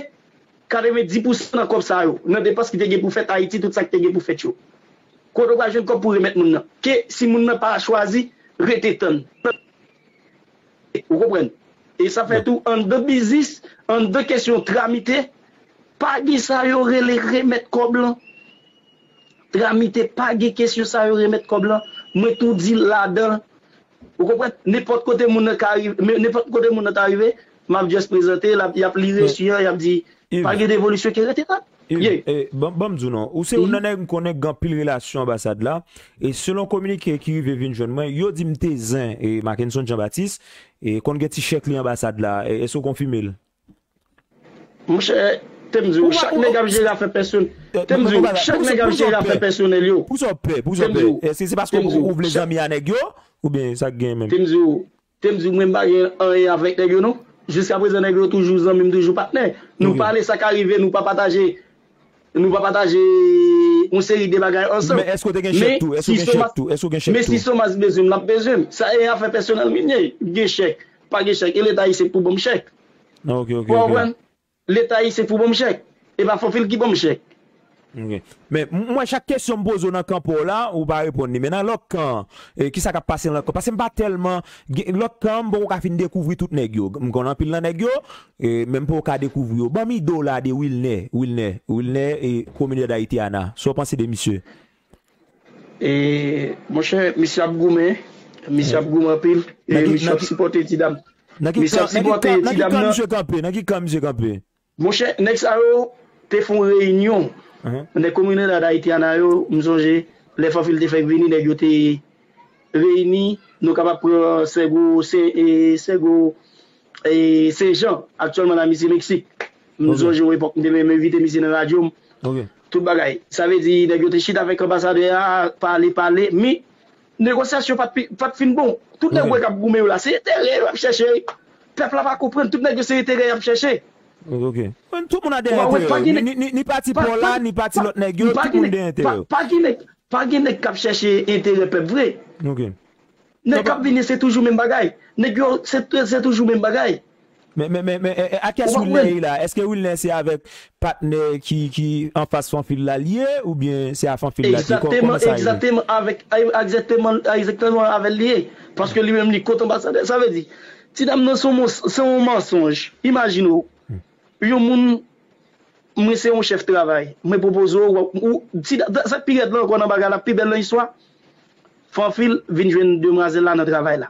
katrevenndis pousan nan kòb sa yo, nan depans ki te gen pou fèt Ayiti, tout sa ki te gen pou fèt yo. Kote w pral jwenn kòb pou remèt moun nan? Ke si moun nan pa chwazi, rete tann. Ou konprann? E sa fè tou, anndan biznis, anndan kesyon tramite, pa gen sa yo rele remèt kòb lan. Tramite, pa gen kesyon sa yo remèt kòb lan. Mwen tou di l ladan. Ou konprann? Nenpòt kote moun nan ka rive, nenpòt kote moun nan ta rive, m ap just prezante, l ap, y ap li resi an, y ap di, pa gen devolisyon ki rete tann. Ban m di w non, ou se youn nan nèg m konnen gen anpil relasyon anbasad la. E selon kominike ki rive vin jwenn mwen, yo di m te zen e Mackenson Jean Baptiste e konn gen ti chèk li anbasad la. Èske w konfime l? Monchè, te m di w, chak nèg ap jere afè pèsonèl. Te m di w, chak nèg ap jere afè pèsonèl yo. Poukisa w pè? Poukisa w pè? Èske se paske ou vle zanmi a nèg yo? Oubyen sa k gen menm? Te m di w, te m di w, mwen m pa gen anyen avèk nèg yo non. Jiskaprezan nèg yo toujou zanmi m, toujou patnè. Nou pale sa ka rive, nou pa pataje, nou pa pataje yon seri de bagay ansanm. Men èske w te gen chèk tou? Èske w gen chèk tou? Èske w gen chèk tou? Men si Somas bezwen m, l ap bezwen m. Sa e afè pèsonèl m li ye. Gen chèk, pa gen chèk, e Leta ayisyen k pou ban m chèk. Ok, ok, ok. Ou konprann? Leta ayisyen pou ban m chèk. E pa Fanfil ki ban m chèk. Ok. Men m wè chak kesyon m poze w nan kan pa w la, ou pa reponn li. Men nan lòt kan, e, kisa k ap pase nan lòt kan? Paske m pa tèlman, lòt kan, m poko ka fin dekouvri tout nèg yo. M konn anpil nan nèg yo, e, men m poko ka dekouvri yo. Ban m ide w la de Wilner, Wilner, Wilner, e, kominè Dayitiana. Sa w panse de misye? E, monchè, misye ap goumen. Misye ap goumen anpil. E, misye ap sipòte ti dam. Misye ap sipòte ti dam nan. Nan ki kan misye kanpe? Nan ki kan misye kanpe? Monchè, nèg sa yo te fè yon reyinyon. Nèg kominè Dayitiana yo, m sonje, lè Fanfil te fèk vini, nèg yo te reyini, nou kapab pran Sègo, Sègo, Sègo, e, Sen Jan, aktyèlman la misye Meksik. M sonje yon epòk m te menm envite misye nan radyo m. Tout bagay. Sa vle di nèg yo te chita avèk anbasadè a, pale, pale, men negosyasyon pa t pi, pa t fin bon. Tout nèg ou wè k ap goumen yo la, se enterè yo ap chèche. Pèp la pa konprann, tout nèg yo se enterè y ap chèche. Tout moun an dèyè enterè yo. Ni, ni, ni pati pa w la, ni pati lòt nèg yo, tout moun dèyè enterè yo. Pa gen nèg, pa gen nèg k ap chèche enterè pèp vre. Nèg k ap vini, se toujou menm bagay. Nèg yo, se, se toujou menm bagay. Men, men, men, men, e, e, a kiyès Wilner ye la? Èske Wilner se avèk patnè ki, ki anfas Fanfil la l ye, oubyen se a Fanfil la l ye? Kò-, kòman sa ye? Egzakteman, egzakteman avèk, egzakteman, egzakteman avè l li ye. Paske li menm li kont anbasadè. Sa vle di, ti dam nan se yon mons-, se yon mansonj. Imajine w, yon moun, mwen se yon chèf travay. Mwen pwopoze w, ou, ti da-, da-, sa k pi rèd la ankò nan bagay la, pi bèl nan istwa, Fanfil vin jwenn demwazèl la nan travay la.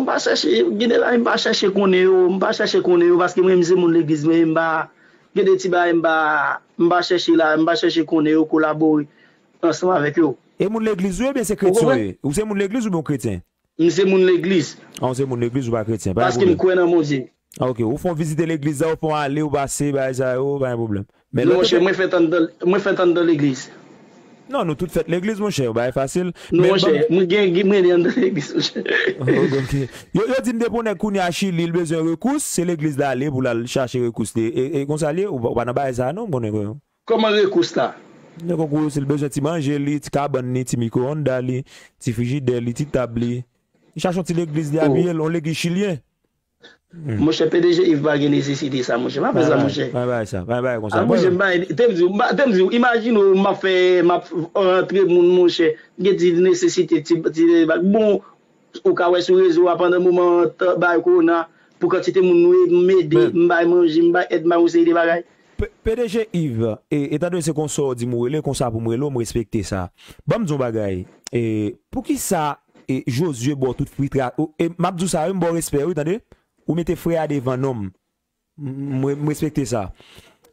m pa chèche, gen de bagay m pa chèche konnen yo, m pa chèche konnen yo, paske mwen menm se moun legliz, men m pa, gen de ti bagay m pa, m pa chèche la, m pa chèche konnen yo, kolabore ansanm avèk yo. E moun legliz ou ye oubyen se kretyen ou ye? Ou se moun legliz oubyen ou kretyen? M se moun legliz. Ah, ou se moun legliz, ou pa kretyen, pa gen pwoblèm. Paske m kwè nan Bondye. Ah, ok. Ou fè w vizite legliz la, ou fè w ale, ou pase, bagay sa yo, pa gen pwoblèm. Men non, monchè, mwen fèt anndan, mwen fèt anndan legliz. Non, nou tout fèt legliz, monchè, yon bagay fasil. Non, monchè, mwen gen, mwen gen anndan legliz, monchè. Ok, ok. Yo, yo di m depi yon nèg kounye a Chili, li bezwen rekous, se legliz l ale pou l al chache rekous li. E, e konsa l ye, ou pa, ou pa nan bagay sa a, non, m konnen. Kòman rekous la? Nèg konkou yo, si l bezwen ti manje li, ti kabann li, ti mikwo-onda li, ti frijidè li, ti tab li. Li chache yon ti legliz li abiye l, yon legliz chilyen. Monchè, P D G Yves pa gen nesesite sa, monchè. Pa fè sa, monchè. Pa bay sa, pa bay konsa. Ah, monchè, m pa, te m di w, m pa, te m di w, imajine w, m ap fè, m ap rantre moun, monchè. M gen ti nesesite, ti, ti, bon, ou ka wè sou rezo a pandan moman tan, bay kowona, pou kantite moun nou e-, m ede, m bay manje, m bay èd, m bay yon seri de bagay. P-, P D G Yves, e, etan done se konsa w di m ou rele, konsa pou m rele w, m respekte sa. Ban m di w yon bagay. E, poukisa, e, Josué ba w tout fritras, e, m ap di w sa, wi, m ba w respè, wi, tande? Ou mete frè a devan non m. M, m, m respekte sa.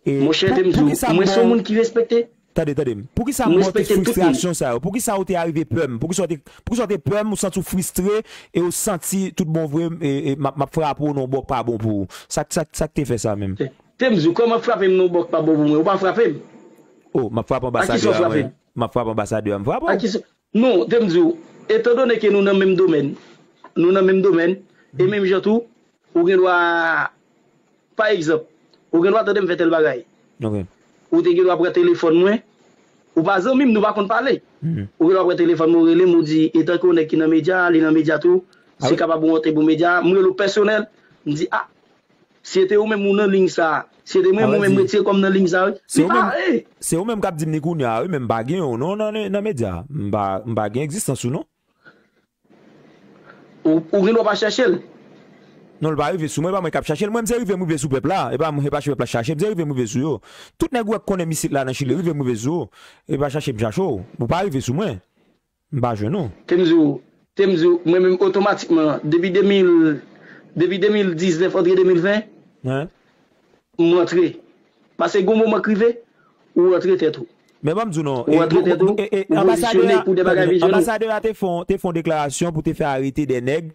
E, monchè, pou, te m di w, poukisa m mwen se yon moun ki respekte. Tande, tande m. Poukisa m ba w tout fristrasyon sa yo? Poukisa ou te arive pè m? Poukisa w te, poukisa w te pè m, ou santi w fristre, e ou santi tout bon vre, e, e m ap, m ap frape w nan yon bò k pa bon pou ou? Sa, sa, sa k te fè sa menm? Te m di w, kòman frape m nan yon bò k pa bon pou mwen? Ou pa frape m. Oh, m ap frape anbasadè a, mwen. M ap frape anbasadè a, m frape w. Non, te m di w, etan done ke nou nan menm domèn, nou nan menm domèn, e menm jan tou, ou gen dwa, pa egzanp, ou gen dwa tande m fè tèl bagay. Ok. Ou te gen dwa pran telefòn mwen, ou pa zanmi m, nou pa konn pale. Ou gen dwa pran telefòn mwen, ou rele m, ou di, etan ke yon nèg ki nan medya, li nan medya tou, si kapab ou monte pou medya, m rele w pèsonèl, m di, a, si se te ou menm ou nan liy sa, si se te mwen, mwen menm retire kò m nan liy sa, wi. Li pa, e. Se ou menm k ap di m li kounye a, wi, men m pa gen yon non nan, nan medya. M pa, m pa gen egzistans ou non. Ou, ou gen dwa pa chèche l. Non, l pa rive sou mwen, e pa mwen k ap chache l. Mwen, m se rive m rive sou pèp la. E pa mwen, e pa pèp la chache m, se rive m rive sou yo. Tout nèg ou wè k konnen m isit la nan Chili, rive m rive sou yo. E pa chache m chache w. Ou pa rive sou mwen. M pa jwenn ou. Te m di w, te m di w, mwen menm otomatikman, depi de mil, depi de mil diznèf antre de mil ven, m rantre. Paske gon moman k rive, ou rantre tèt ou. Men ban m di w non, ou rantre tèt ou, ou pozisyone pou de bagay vizyon. Anbasadè a te fè, te fè yon deklarasyon pou te fè arete de nèg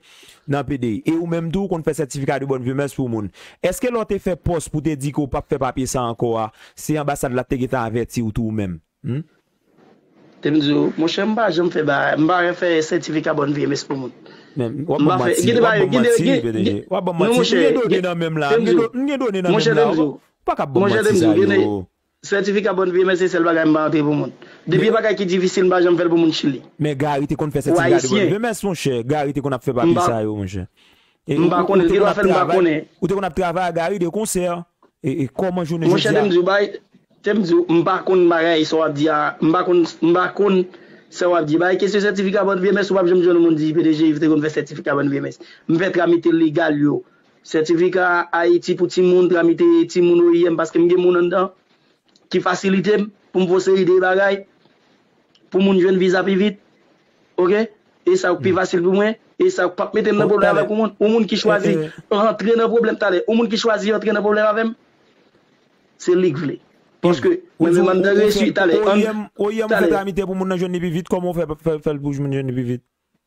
nan P D. E ou menm tou, ou konn fè sètifika de bòn vye mès pou moun. Èske lè w te fè pòs pou te di ke w p ap fè papye sa ankò a, se anbasad la te gentan avèti w tou ou menm? Hmm? Te m di w, monchè, m pa janm fè bagay, m pa janm fè sètifika bòn vye mès pou moun. Men, w ap ban m manti, w ap ban m manti, P D G. W ap ban m manti. M gen done nan men m la, m gen do-, m gen done nan men m la. Ou pa ka ban m manti sa yo. Sètifika bòn vye mès se sèl bagay m pa antre pou moun. Depi e bagay ki difisil, m pa janm fè l pou moun Chili. Men Gary te konn fè sètifika de bòn vye mès, monchè. Gary te konn ap fè papye sa yo, monchè. M pa konnen, li te dwe fè l, m pa konnen. Ou te konn ap travay ak Gary de konsè. E, e kòman jounen jodi a? Monchè, te m di w, bay, te m di w, m pa konn bagay sa w ap di a, m pa konn, m pa konn sa w ap di. Bay kesyon sètifika bòn vye mès, ou p ap janm jwenn yon moun di P D G Yves te konn fè sètifika bòn vye mès. M fè tramite legal yo. Sètifika Ayiti pou timoun, tramite timoun O I M, paske m gen moun anndan ki fasilite m pou m fè yon seri de bagay pou moun jwenn viza pi vit. Ok? E sa k pi fasil pou mwen, e sa k p ap mete m nan pwoblèm avèk yon moun. Yon moun ki chwazi rantre nan pwoblèm talè, yon moun ki chwazi rantre nan pwoblèm avè m, se li k vle. Paske mwen menm anndan resi talè. O I M, o I M ou fè tramite pou moun nan jwenn li pi vit, kòman ou fè, fè, fè l pou moun jwenn li pi vit?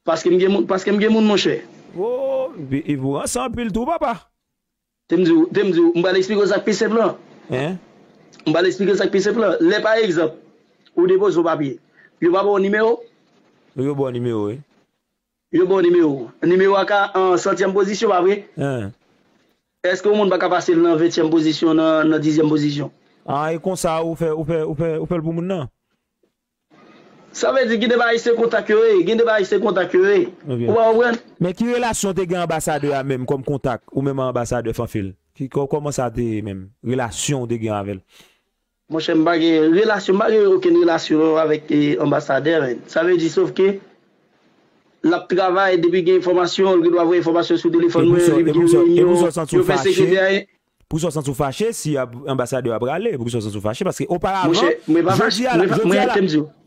Paske m gen moun, paske m gen moun, monchè. Oh, Yves, ou ranse anpil tou, papa. Te m di w, te m di w, m pral eksplike w sa k pi senp lan. Hein? M pral eksplike w sa k pi senp lan. Lè, pa egzanp, ou depoze yon papye, Yo pa ba w nimewo? Yo ba w nimewo, wi. Yo ba w nimewo. Nimewo a ka an santyèm pozisyon, pa vre? Èske yon moun pa ka pase l nan ventyèm pozisyon, nan, nan dizyèm pozisyon? Ah, e konsa ou fè, ou fè, ou fè, ou fè l pou moun nan? Sa vle di gen de bagay se kontak yo ye, gen de bagay se kontak yo ye. Ou pa konprann? Men ki relasyon w te gen anbasadè a menm kòm kontak, ou menm anbasadè Fanfil? Ki, kò-, kòman sa te ye menm? Relasyon w te gen avè l? Monchè, m pa gen relasyon, m pa gen okenn relasyon avèk, eh, anbasadè, men. Sa vle di, sof ke l ap travay, depi gen enfòmasyon, l gen dwa voye enfòmasyon sou telefòn mwen, li gen reyinyon, yo fè sekretè. Pou sa w santi w fache si anbasadè a prale, pou sa w santi w fache, paske oparavan, jodi a la,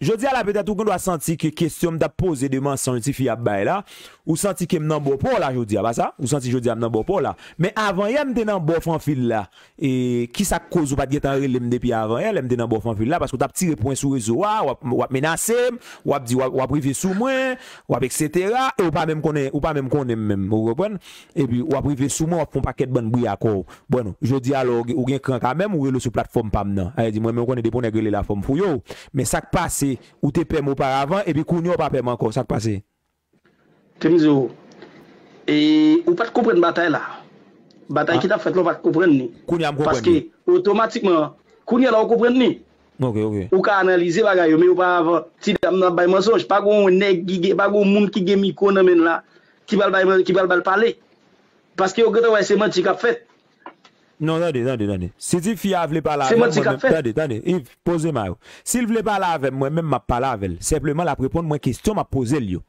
jodi a la, petèt ou gen dwa santi ke kesyon m t ap poze de mansonj tifi ap bay la, ou santi ke m nan bò pa w la jodi a, pa sa? Ou santi jodi a m nan bò pa w la. Men avan yè m te nan bò Fanfil la. E kisa k koz ou pa t gentan rele m depi avan yè, lè m te nan bò Fanfil la, paske w t ap tire pwen sou rezo a, w ap, w ap menase m, w ap di w ap, w ap rive sou mwen, w ap etsetera, e ou pa menm konnen, ou pa menm konnen m menm, ou konprann? Epi w ap rive sou mwen, w ap fè yon pakèt bann bri akò w. Bon, jodi a la, ou gen, ou gen kran kanmenm, ou rele sou platfòm pa m nan. Sa vle di, mwen menm, ou konnen depi yon nèg rele la, fò m fouye w. Men sa k pase, ou te pè m oparavan, epi kounye a ou pa pè m ankò, sa k pase? Te m di w, e, ou pa t konprann batay la. Batay ki t ap fèt la, ou pa t konprann li. Kounye a m konprann li. Paske, otomatikman, kounye a la, ou konprann li. Ok, ok. Ou ka analize bagay yo, men oparavan, ti dam nan ap bay mansonj. Pa gen yon nèg ki gen, pa gen yon moun ki gen mikwo nan men l la, ki pral bay, ki pral ba l pale. Paske yo gentan wè se manti k ap fèt. Non, tande, tande, tande. Si tifi a vle pale avè m, mwen menm, tande, tande, Yves, poze may ou. Si l vle pale avè m, mwen menm, m ap pale avè l. Senpleman, l ap reponn mwen kesyon m ap poze l yo.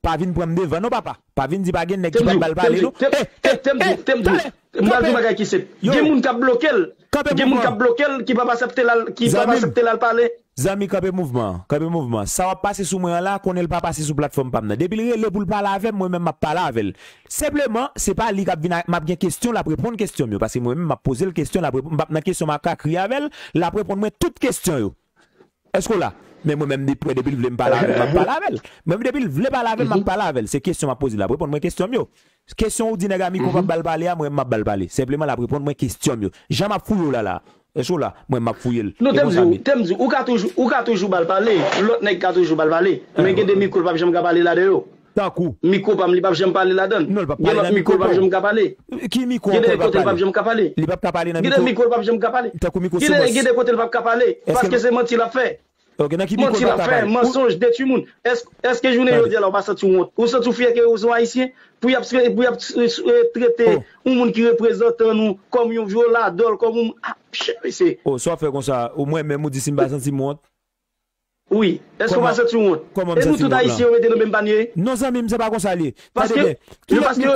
Pa vin pran m devan non, papa. Pa vin di pa gen nèg ki pral ba l pale non. Te m di w, te m di w, te m di w, m pral di w bagay ki senp. Gen moun k ap bloke l. Gen moun k ap bloke l, ki p ap aksepte l al, ki p ap aksepte l al pale. Zanmi, kanpe mouvman an, kanpe mouvman an. Sa w ap pase sou mwen an la, konnen l pa pase sou platfòm pa m nan. Depi l rele pou l pale avè m, mwen menm m ap pale avè l. Senpleman, se pa li k ap vin a, m ap gen kesyon, l ap reponn kesyon m yo. Paske mwen menm, m ap poze l kesyon, l ap reponn, m p ap nan kesyon, m ap ka kriye avè l, l ap reponn mwen tout kesyon yo. Èske w la? Men mwen menm, depi, depi l vle m pale avè l, m ap pale avè l. Mwen menm, depi l vle pale avè m, m ap pale avè l. Se kesyon m ap poze l, l ap reponn mwen kesyon m yo. Kesyon ou di nèg a mikwo p ap ba l pale a, mwen menm m ap ba l pale. Senpleman, l ap reponn mwen kesyon m yo. Jan m ap fouye w la la. Èske w la? Mwen menm m ap fouye l. Non, te m di w, te m di w, ou ka toujou, ou ka toujou ba l pale. Lòt nèg ka toujou ba l pale. Men gen de mikwo l p ap janm ka pale ladan yo. Tankou? Mikwo pa m, li p ap janm pale ladan l. Non, l p ap pale nan mikwo pa w. Gen lòt mikwo l p ap janm ka pale. Ki mikwo ankò l p ap pale? Gen de kote l p ap janm ka pale. Li p ap ka pale nan mikwo? Gen de mikwo l p ap janm ka pale. Tankou mikwo sou mòs. Gen de kote l p ap ka pale. Paske se manti l ap fè. Ok, nan ki mikwo l p ap ka pale? Manti l ap fè, mansonj, detwi moun. Èske, èske jounen jodi a la ou pa santi w wont? Ou santi w fyè ke ou se yon Ayisyen? Pou y ap, pou y ap, eh, trete yon moun ki reprezantan nou kòm yon vyoladò, kòm yon, ah, mesye. Oh, sa w ap fè konsa? Ou mwen menm ou di si m pa santi m wont? Wi. Èske w pa santi w wont? E nou tout Ayisyen yo mete nan menm panye? Non, zanmi m, se pa konsa l ye. Tande byen. Ki lòt mikwo,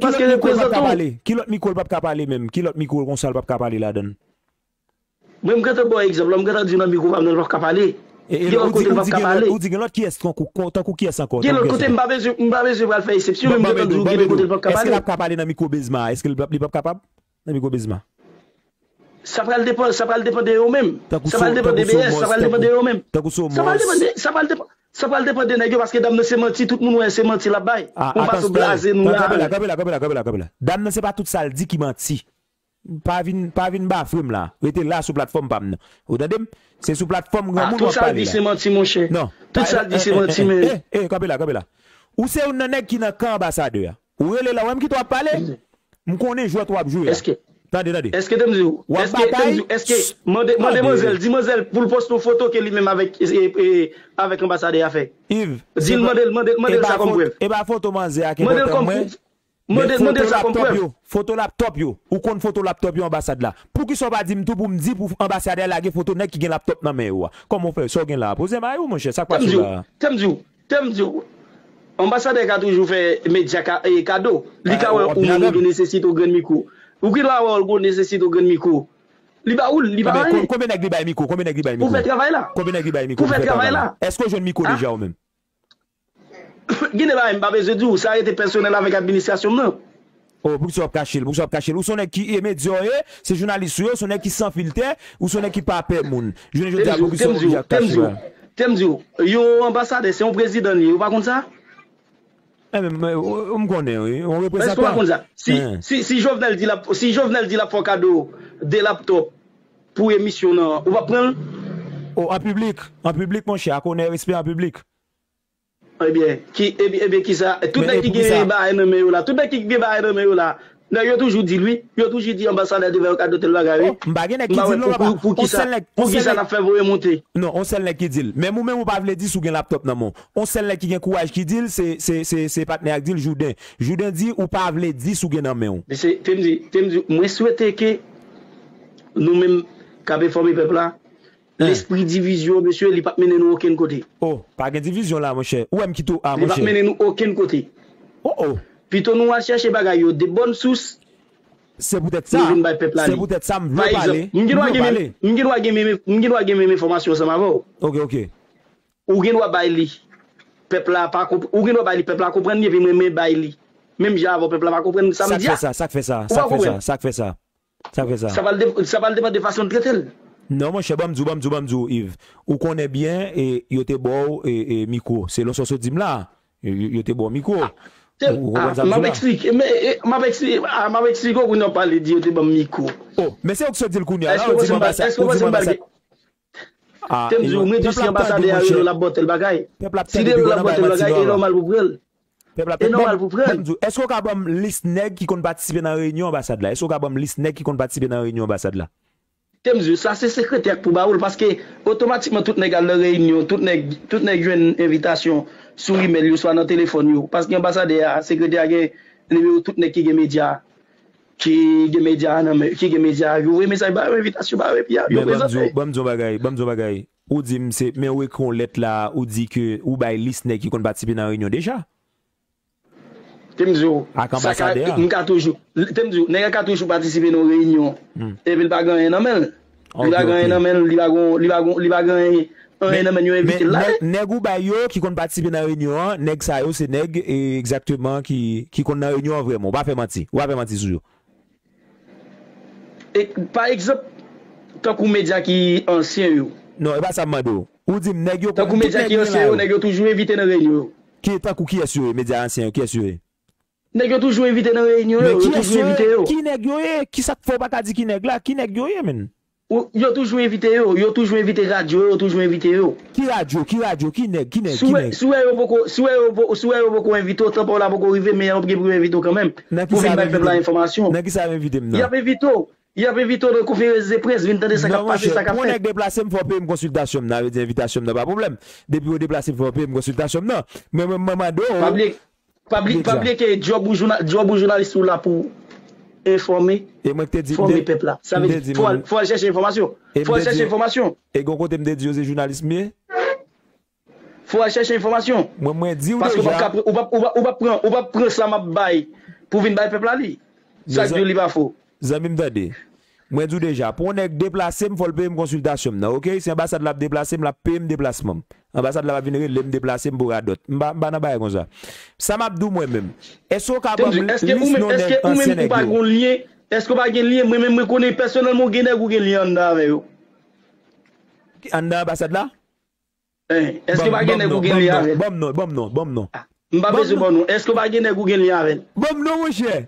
ki lòt mikwo l p ap ka pale? Ki lòt mikwo l p ap ka pale menm? Ki lòt mikwo konsa l p ap ka pale ladan l? Mwen, m gentan ba w egzanp la, m gentan di w nan mikwo pa m nan, l p ap ka pale. Gen lòt kote l p ap ka pale. Ou di gen lòt kiyès tankou, tankou kiyès ankò? Gen lòt kote, m pa bezwen, m pa bezwen pral fè eksepsyon, men m gentan di w gen de kote l p ap ka pale. Èske l ap ka pale nan mikwo Bezma? Èske li p ap, li p ap kapab? Nan mikwo Bezma. Sa pral depann, sa pral depann de yo menm. Sa pral depann de B S, sa pral depann de yo menm. Tankou Somos. Sa pral depann de, sa pral depann, sa pral depann de nèg yo, paske dam nan se manti, tout moun wè se manti l ap bay. Yon fason blaze nou la. Kanpe la, kanpe la, kanpe la, kanpe la, kanpe la. Dam nan se pa tout sa l di ki manti. Pa vin, pa vin bafre m la. Rete la sou platfòm pa m nan. Ou tande m? Se sou platfòm granmoun w ap pale la. Tout sa l di se manti, monchè. Non. Tout sa l di se manti, men. Eh, eh, kanpe la, kanpe la. Ou se youn nan nèg ki nan kan anbasadè a. Ou rele la, ou wè m kite w ap pale? M konnen jwèt w ap jwe a. Èske, tande, tande. Èske te m di w? W ap batay. Èske, mande, mande manzèl, di manzèl pou l poste yon foto ke li menm avèk, e, e, avèk anbasadè a fè. Yves, di l, mande l, mande l, mande l sa kòm prèv. E pa foto manzè a ki enpòtan mwen. Mande l sa kòm prèv. Foto laptop yo. Ou konn foto laptop yo anbasad la. Poukisa w pa di m tou pou m di pou anbasadè a lage foto nèg ki gen laptop nan men yo a? Kòman w fè? Sa w gen la a? Poze may ou, monchè. Sa k pase w la a? Te m di w, te m di w, anbasadè ka toujou fè medya ka, e, kado. Li ka wè yon moun gen nesesite yon grenn mikwo. Ou ki dwa wè l gen nesesite yon grenn mikwo. Li ba ou l, li pa anyen. Konbyen nèg li bay mikwo? Konbyen nèg li bay mikwo? Pou fè travay la. Konbyen nèg li bay mikwo pou fè travay la? Èske w jwenn mikwo deja ou menm? Gen de bagay m pa bezwen di w, sa rete pèsonèl avèk administrasyon m nan. Oh, poukisa w ap kache l? Poukisa w ap kache l? Ou se yon nèg ki, e, medya w ye, se jounalis ou ye, ou se yon nèg ki san filtè, ou se yon nèg ki pa pè moun. Jounen jodi a, poukisa w oblije ap kache bagay? Te m di w, yon anbasadè, se yon prezidan li ye, ou pa konn sa? E, men, men, ou, ou m konnen, wi, yon reprezantan. Èske w pa konn sa? Si, si, si Jovenel di l ap, si Jovenel di l ap fè w kado de laptop pou emisyon nan, ou p ap pran l? Oh, an piblik, an piblik, monchè, ak onè, respè an piblik. Ebyen, ki, ebyen, ebyen, kisa, tout nèg ki gen bagay nan men yo la, tout nèg ki gen bagay nan men yo la, nèg yo toujou di l, wi. Yo toujou di anbasadè te fè yo kado tèl bagay, wi. Oh, m pa gen nèg ki di l, non, papa. Poukisa n ap fè voye monte? Non, on sèl nèg ki di l. Menm ou menm ou pa vle di si w gen laptòp nan men w. On sèl nèg ki gen kouraj ki di l, se, se, se, se patnè a k di l, Jouden. Jouden di ou pa vle di si w gen nan men w. Mesye, te m di, te m di, mwen swete ke nou menm k ap enfòme pèp la, lespri divizyon, mesye, li p ap mennen nou okenn kote. Oh, pa gen divizyon la, monchè. Ou wè m kite w, ah, monchè. Li p ap mennen nou okenn kote. Oh, oh. Pito nou al chèche bagay yo de bòn sous. Se poutèt sa. Nou vin bay pèp la li. Se poutèt sa m vle pale. M gen dwa gen menm, m gen dwa gen menm, m gen dwa gen menm enfòmasyon ansanm avè w. Ok, ok. Ou gen dwa bay li. Pèp la pa konp-, ou gen dwa bay li, pèp la konprann li, epi mwen, mwen bay li. Menm jan avè w, pèp la pa konprann sa m di a. Sa k fè sa, sa k fè sa, sa k fè sa, sa k fè sa. Sa k fè sa. Sa pral de-, sa pral depann de fason n trete l. Non, monchè, ban m di w, ban m di w, ban m di w, Yves. Ou konnen byen, e, yo te ba w, e, e, mikwo. Selon sa w sot di m la, yo, yo, yo te ba w mikwo. Ou, ou konprann sa m di w la? M ap eksplike, men, e, m ap eksplike, ah, m ap eksplike w kounye a w pale di yo te ban m mikwo. Oh, men se ou ki sot di l kounye a la, ou di m anbasad, ou di m anbasad. Ah, te m di w, mwen di w si anbasadè a rele w l ap ba w tèl bagay. Si l rele w l ap ba w tèl bagay, e nòmal pou pran l. Pèp la, e nòmal pou pran l. Ban m di w, èske w ka ban m lis nèg ki konn patisipe nan reyinyon anbasad la? Èske w ka ban m lis nèg ki konn patisipe nan reyinyon anbasad la? Te m di w, sa se sekretè a k pou ba ou l, paske otomatikman tout nèg al nan reyinyon, tout nèg, tout nèg jwenn envitasyon sou imèl yo, swa nan telefòn yo. Paske anbasadè a, sekretè a gen nimewo tout nèg ki gen medya, ki gen medya a nan men, ki gen medya a, yo voye mesaj ba yo, envitasyon ba yo, epi yo prezante. Men ban m di w, ban m di w yon bagay, ban m di w yon bagay. Ou di m se, men ou ekri yon lèt la, ou di ke ou bay lis nèg ki konn patisipe nan reyinyon deja. Te m di w, ak anbasadè a. M ka toujou, te m di w, nèg la ka toujou patisipe nan yon reyinyon, epi l pa gen anyen nan men l. Li pa gen anyen nan men l, li pa gon, li pa gon, li pa gen anyen nan men l, yo envite l la. Nèg, nèg ou bay yo ki konn patisipe nan reyinyon an, nèg sa yo se nèg, e, egzakteman ki, ki konn nan reyinyon an vrèman. Ou pa fè manti. Ou pa fè manti sou yo. E, pa egzanp, tankou medya ki ansyen yo. Non, e pa sa m mande w. Ou di m nèg yo konn tout nèg ki ansyen yo, nèg yo toujou envite nan reyinyon yo. Ki, tankou kiyès yo ye, medya ansyen yo, kiyès yo ye? Nèg yo toujou envite nan reyinyon yo, yo toujou envite yo. Ki nèg yo ye? Kisa k fè w pa ka di ki nèg la? Ki nèg yo ye, menn? Yo toujou envite yo, yo toujou envite radyo yo, yo toujou envite yo. Ki radyo? Ki radyo? Ki nèg? Ki nèg? Si w wè, si w wè yo poko, si w wè yo po-, si w wè yo poko envite w, tan pa w la poko rive, men y ap gen pou yo envite w kanmenm. Pou vin bay pèp la enfòmasyon. Nan kisa yo envite m nan? Y ap envite w. Y ap envite w nan konferans de près, vin tande sa k ap pase, sa k ap fèt. Non, monchè, pou yon nèg deplase m, fò w peye m konsiltasyon m nan, vle di envitasyon m nan pa pwoblèm. Depi yo deplase m, fò w peye m konsiltasyon m nan. Men mwen, mwen mande w. Pa bliye, pa bliye ke djòb ou jouna-, djòb ou jounalis ou la pou enfòme, fòme pèp la. Sa vle di, fò w al, fò w al chèche enfòmasyon. Fò w al chèche enfòmasyon. E gon kote m te di yo se jounalis m ye? Fò w al chèche enfòmasyon. Mwen, mwen di w deja. Paske w p ap ka pran, ou p ap, ou p ap, ou p ap pran, ou p ap pran sa m ap bay pou vin bay pèp la li. Sa k di w li pa fo? Zanmi m, tande. Mwen di w deja, pou yon nèg deplase m, fò l peye m konsiltasyon m nan, oke? Si anbasad la ap deplase m, l ap peye m deplasman m. Anbasad la pa vin rele m deplase m pou radòt. M pa, m pa nan bagay konsa. Sa m ap di w mwen menm. Èske w ka ban m lis non nèg, ansyen nèg yo? Èske w pa gen lyen? Mwen menm mwen konnen pèsonèlman w gen nèg ou gen lyen anndan avè yo. Anndan anbasad la? Èske pa gen nèg ou gen lyen avè l? Ban m non, ban m non, ban m non. M pa bezwen ban w non. Èske pa gen nèg ou gen lyen avè l? Ban m non, monchè.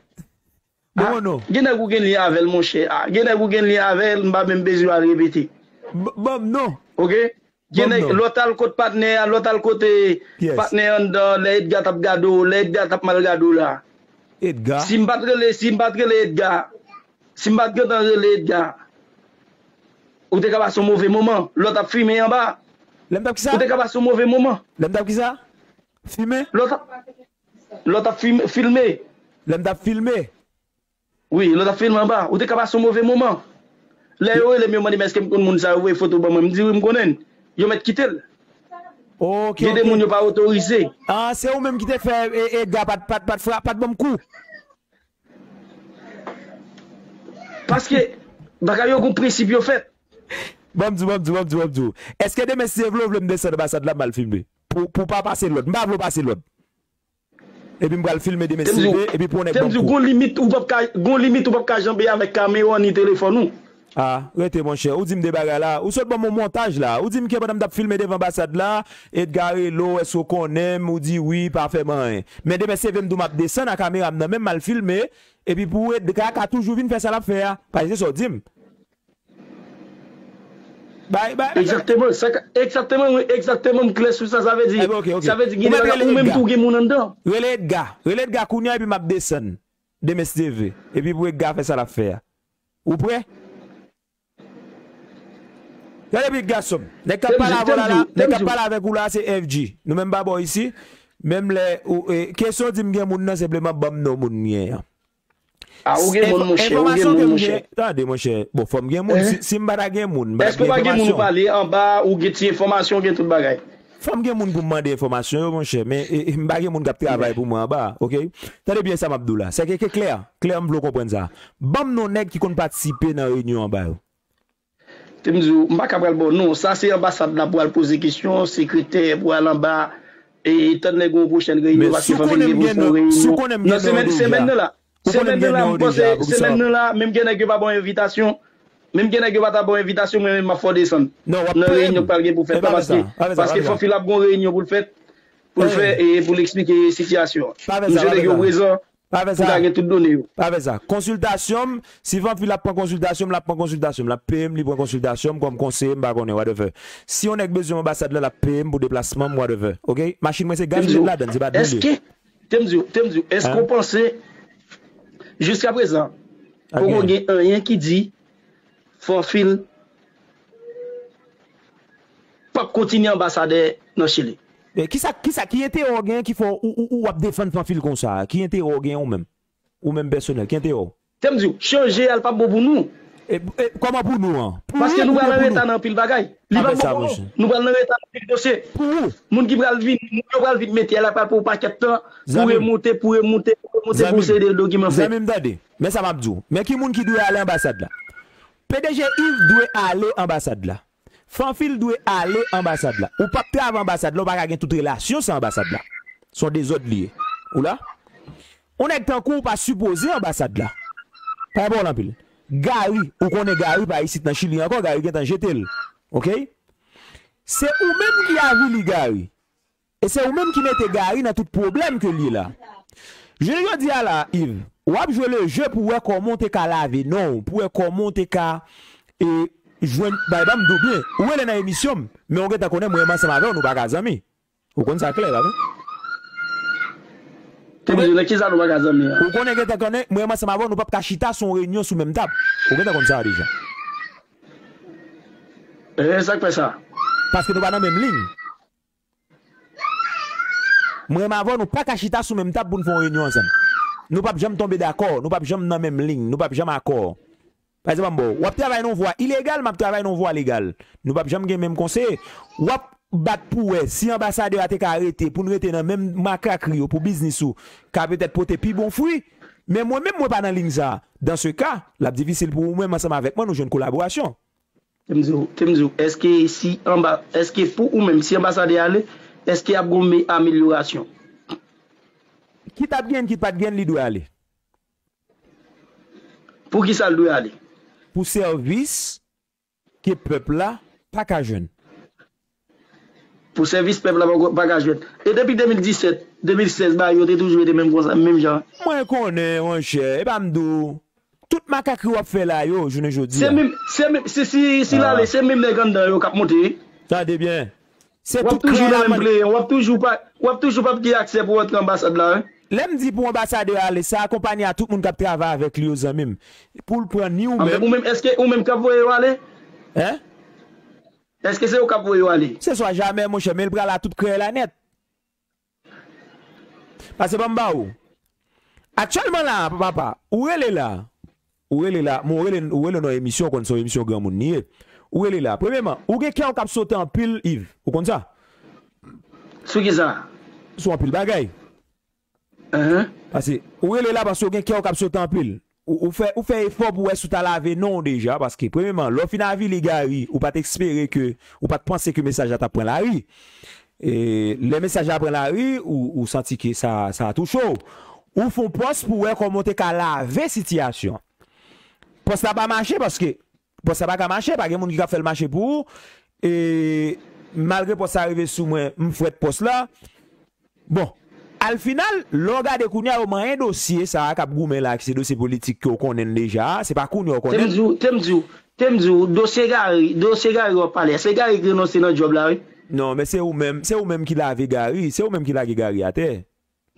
Ban mwen non. Gen nèg ou gen lyen avè l, monchè. Gen nèg ou gen lyen avè l, m pa menm bezwen al repete. Ban m non. Oke? Gen nèg, lè w t al kot patnè a, lè w t al kote patnè a anndan, lè Edga t ap gade w, lè Edga t ap mal gade w la. Edga? Si m pa t rele, si m pa t rele Edga, si m pa t gentan rele Edga, ou te ka pase yon move moman. Lè w t ap fimen anba, ou te ka pase yon move moman. Lè m t ap kisa? Fimen? Lè w t ap, lè w t ap fim-, filme. Lè m t ap filme? Wi, lè w t ap filme anba, ou te ka pase yon move moman. Lè yo rele m, yo mande m èske m konn moun sa, yo voye foto ban mwen, m di wi, m konnen l. Yo mèt kite l. Gen de moun yo pa otorize. Ah, se ou menm ki te fè, e, Edga pa t, pa t, pa t fra-, pa t ban m kou. Paske bagay yo gon prensip yo fèt. Ban m di w, ban m di w, ban m di w, ban m di w. Èske demen, si Dieu vle, w vle m desann anbasad la, m al filme? Pou, pou pa pase lòd. M pa vle w pase lòd. Epi m pral filme demen, si Dieu vle, epi pou yon nèg ban m kou. Gon limit ou p ap ka, gon limit ou p ap ka janbe avèk kamera ni telefòn ou. Ah, rete, monchè. Ou di m de bagay la. Ou sot ban m yon montaj la. Ou di m ke pandan m t ap filme devan anbasad la, Edga rele w, èske w konnen m? Ou di wi, pa fè m anyen. Men demen, si Dieu vle, m di w m ap desann ak kamera m nan men m, m al filme. Epi pou Edga ka toujou vin fè sa l ap fè a. Paske se sa w di m. Bay, bay, bay. Egzakteman, sa ka, egzakteman, wi, egzakteman, m klè sou sa, sa vle di, sa vle di, gen de bagay, ou menm tou gen moun anndan. Rele Edga, rele Edga kounye a, epi m ap desann demen si Dye vle, epi pou Edga fè sa l ap fè a. Ou prè? Gade bit gason m. Nèg k ap pale avè w la, nèg k ap pale avèk ou la, se F G. Nou menm pa bò isi. Menm lè, ou, e, kesyon di m gen moun nan, senpleman ban m non moun m gen an. A, ou gen moun, monchè, ou gen moun, monchè. Tande, monchè. Bon, fò m gen moun. Si, si m pa ta gen moun, m pa t ap gen enfòmasyon. Èske w pa gen moun ou pale anba, ou gen ti enfòmasyon, ou gen tout bagay? Fò m gen moun pou m mande enfòmasyon yo, monchè. Men, e, e, m pa gen moun k ap travay pou mwen anba, oke? Tande byen sa m ap di w la. Sèke ke klè, klè, m vle w konprann sa. Ban m non nèg ki konn patisipe nan reyinyon anba yo. Te m di w, m pa ka pral ba w non. Sa se anbasad la pou al poze kesyon, sekretè pou al anba, e tann lè gen yon pwochèn reyinyon, paske fanmi m gen pou fè yon reyinyon. Nan semèn, semèn nan la. Semèn nan la, m panse, semèn nan la, menm gen nèg yo pa ba w envitasyon. Menm gen nèg yo pa ta ba w envitasyon, mwen menm m ap fè w desann. Nan reyinyon k pral gen pou fèt la, paske, paske fanmi l ap gen yon reyinyon pou l fèt, pou l fè, e pou l eksplike sitiyasyon an. M swete ke w prezan. Pa fè sa. Pou ka gen tout done yo. Pa fè sa. Konsiltasyon m, si Fanfil ap pran konsiltasyon m, l ap pran konsiltasyon m. L ap peye m, li pran konsiltasyon m kòm konseye, m pa konnen, whatever. Si yon nèg bezwen anbasad la, l ap peye m pou deplasman m, whatever. Oke? Machin mwen se gaz m met ladann, se pa dlo li ye. Èske, te m di w, te m di w, èske w panse, jiskaprezan, poko gen anyen ki di Fanfil p ap kontinye anbasadè nan Chili? Men kisa, kisa, ki enterè w gen ki fè w, ou, ou, ou ap defann Fanfil konsa? Ki enterè w gen ou menm? Ou menm pèsonèl, ki enterè w? Te m di w, chanje a, l p ap bon pou nou. E, e, kòman pou nou an? Pou ou oubyen pou nou? Paske nou pral nan reta nan anpil bagay. Li p ap bon pou nou. Nou pral nan reta nan anpil dosye. Pou ou? Moun ki pral vin, moun yo pral vin mete a la pral pran yon pakèt tan pou remonte, pou remonte, pou remonte, pou seri de dokiman fèt. Zanmi m, tande. Men sa m ap di w. Men ki moun ki dwe ale anbasad la? P D G Yves dwe ale anbasad la. Fanfil dwe ale anbasad la. Ou p ap travay anbasad la, ou pa ka gen tout relasyon san anbasad la. Se yon dezòd li ye. Ou la? Yon nèg tankou w pa sipoze anbasad la. Pa gen pawòl anpil. Gary, ou konnen Gary pa isit nan Chili ankò, Gary gentan jete l. Oke? Se ou menm ki avili Gary. E se ou menm ki mete Gary nan tout pwoblèm ke l ye la. Jounen jodi a la, Yves, w ap jwe le jeu pou wè kòman w te ka lave non w, pou wè kòman w te ka, e, jwenn, bay, ban m di w byen. Ou rele nan emisyon m, men w gentan konnen mwen menm ansanm avè w, nou pa ka zanmi. Ou konn sa klè, pa vre? Te m di w nan kisa nou pa ka zanmi an? Ou konnen gentan konnen mwen menm ansanm avè w, nou p ap ka chita sou yon reyinyon sou menm tab. Ou gentan konn sa deja. E, sa k fè sa? Paske nou pa nan menm liy. Mwen menm avè w, nou pa ka chita sou menm tab pou n fè yon reyinyon ansanm. Nou p ap janm tonbe dakò, nou p ap janm nan menm liy, nou p ap janm akò. Pa egzanp, ban m ba w, w ap travay nan yon vwa ilegal, m ap travay nan yon vwa legal. Nou p ap janm gen menm konseye. W ap bat pou wè si anbasadè a te ka rete, pou n rete nan menm makakri yo, pou biznis ou ka petèt pote pi bon fwi. Men mwen menm, mwen pa nan liy sa a. Dans ce cas, l ap difisil pou ou menm ansanm avèk mwen, nou jwenn kolaborasyon. Te m di w, te m di w, èske si anba, èske pou ou menm, si anbasadè ale, èske ap gon me-, amelyorasyon? Kit ap gen, kit pa t gen, li dwe ale. Pou kisa l dwe ale? Pou sèvis ke pèp la pa ka jwenn. Pou sèvis pèp la pa, pa ka jwenn. E depi de mil disèt, de mil sèz, bagay yo te toujou rete menm konsa, menm jan. Mwen konnen, monchè, e pa m di w. Tout makakri w ap fè la yo, jounen jodi a. Se menm, se menm, si, si, si l ale, se menm nèg anndan yo k ap monte, wi. Tande byen. Se tout kreyòl a mande. W ap toujou nan menm pleyan, w ap toujou pa, w ap toujou p ap gen aksè pou w antre anbasad la, wi. Lè m di pou anbasadè a ale, se akonpanye a tout moun k ap travay avèk li yo, zanmi m. Pou l pran ni ou menm. Ou menm, èske ou menm k ap voye yo ale? Hein? Èske se ou k ap voye yo ale? Se swa jamè, monchè, men l pral a tout kreyòl la nèt. Pase ban m ba ou. Aktyèlman la, papa, ou rele la. Ou rele la, men ou rele, ou rele nan emisyon, ou konn se yon emisyon granmoun li ye. Ou rele la. Premyèman, ou gen kè w k ap sote anpil, Yves. Ou konn sa? Sou ki sa? Sou anpil bagay. Pase, ou rele la paske ou gen kè w k ap sote anpil. Ou, ou fè, ou fè efò pou wè si w ta lave non w deja, paske, premyèman, lè w fin avili Gary, ou pa t espere ke, ou pa t panse ke mesaj la t ap pran lari. E, lè mesaj la pran lari, ou, ou santi ke sa, sa touche w. Ou fè yon pòs pou wè kòman w te ka lave sitiyasyon an. Pòs la pa mache paske, pòs la pa ka mache, pa gen moun ki ka fè l mache pou ou. E, malgre pòs la rive sou mwen, m frèt pòs la. Bon, al final, lè w gade kounye a, yo manyen dosye sa a k ap goumen la, ki se dosye politik ke w konnen l deja a, se pa kounye a w konnen l. Te m di w, te m di w, Te m di w, dosye Gary, dosye Gary w ap pale a, se Gary ki renonse nan djòb la, wi. Non, men se ou menm, se ou menm ki lave Gary, se ou menm ki lage Gary atè.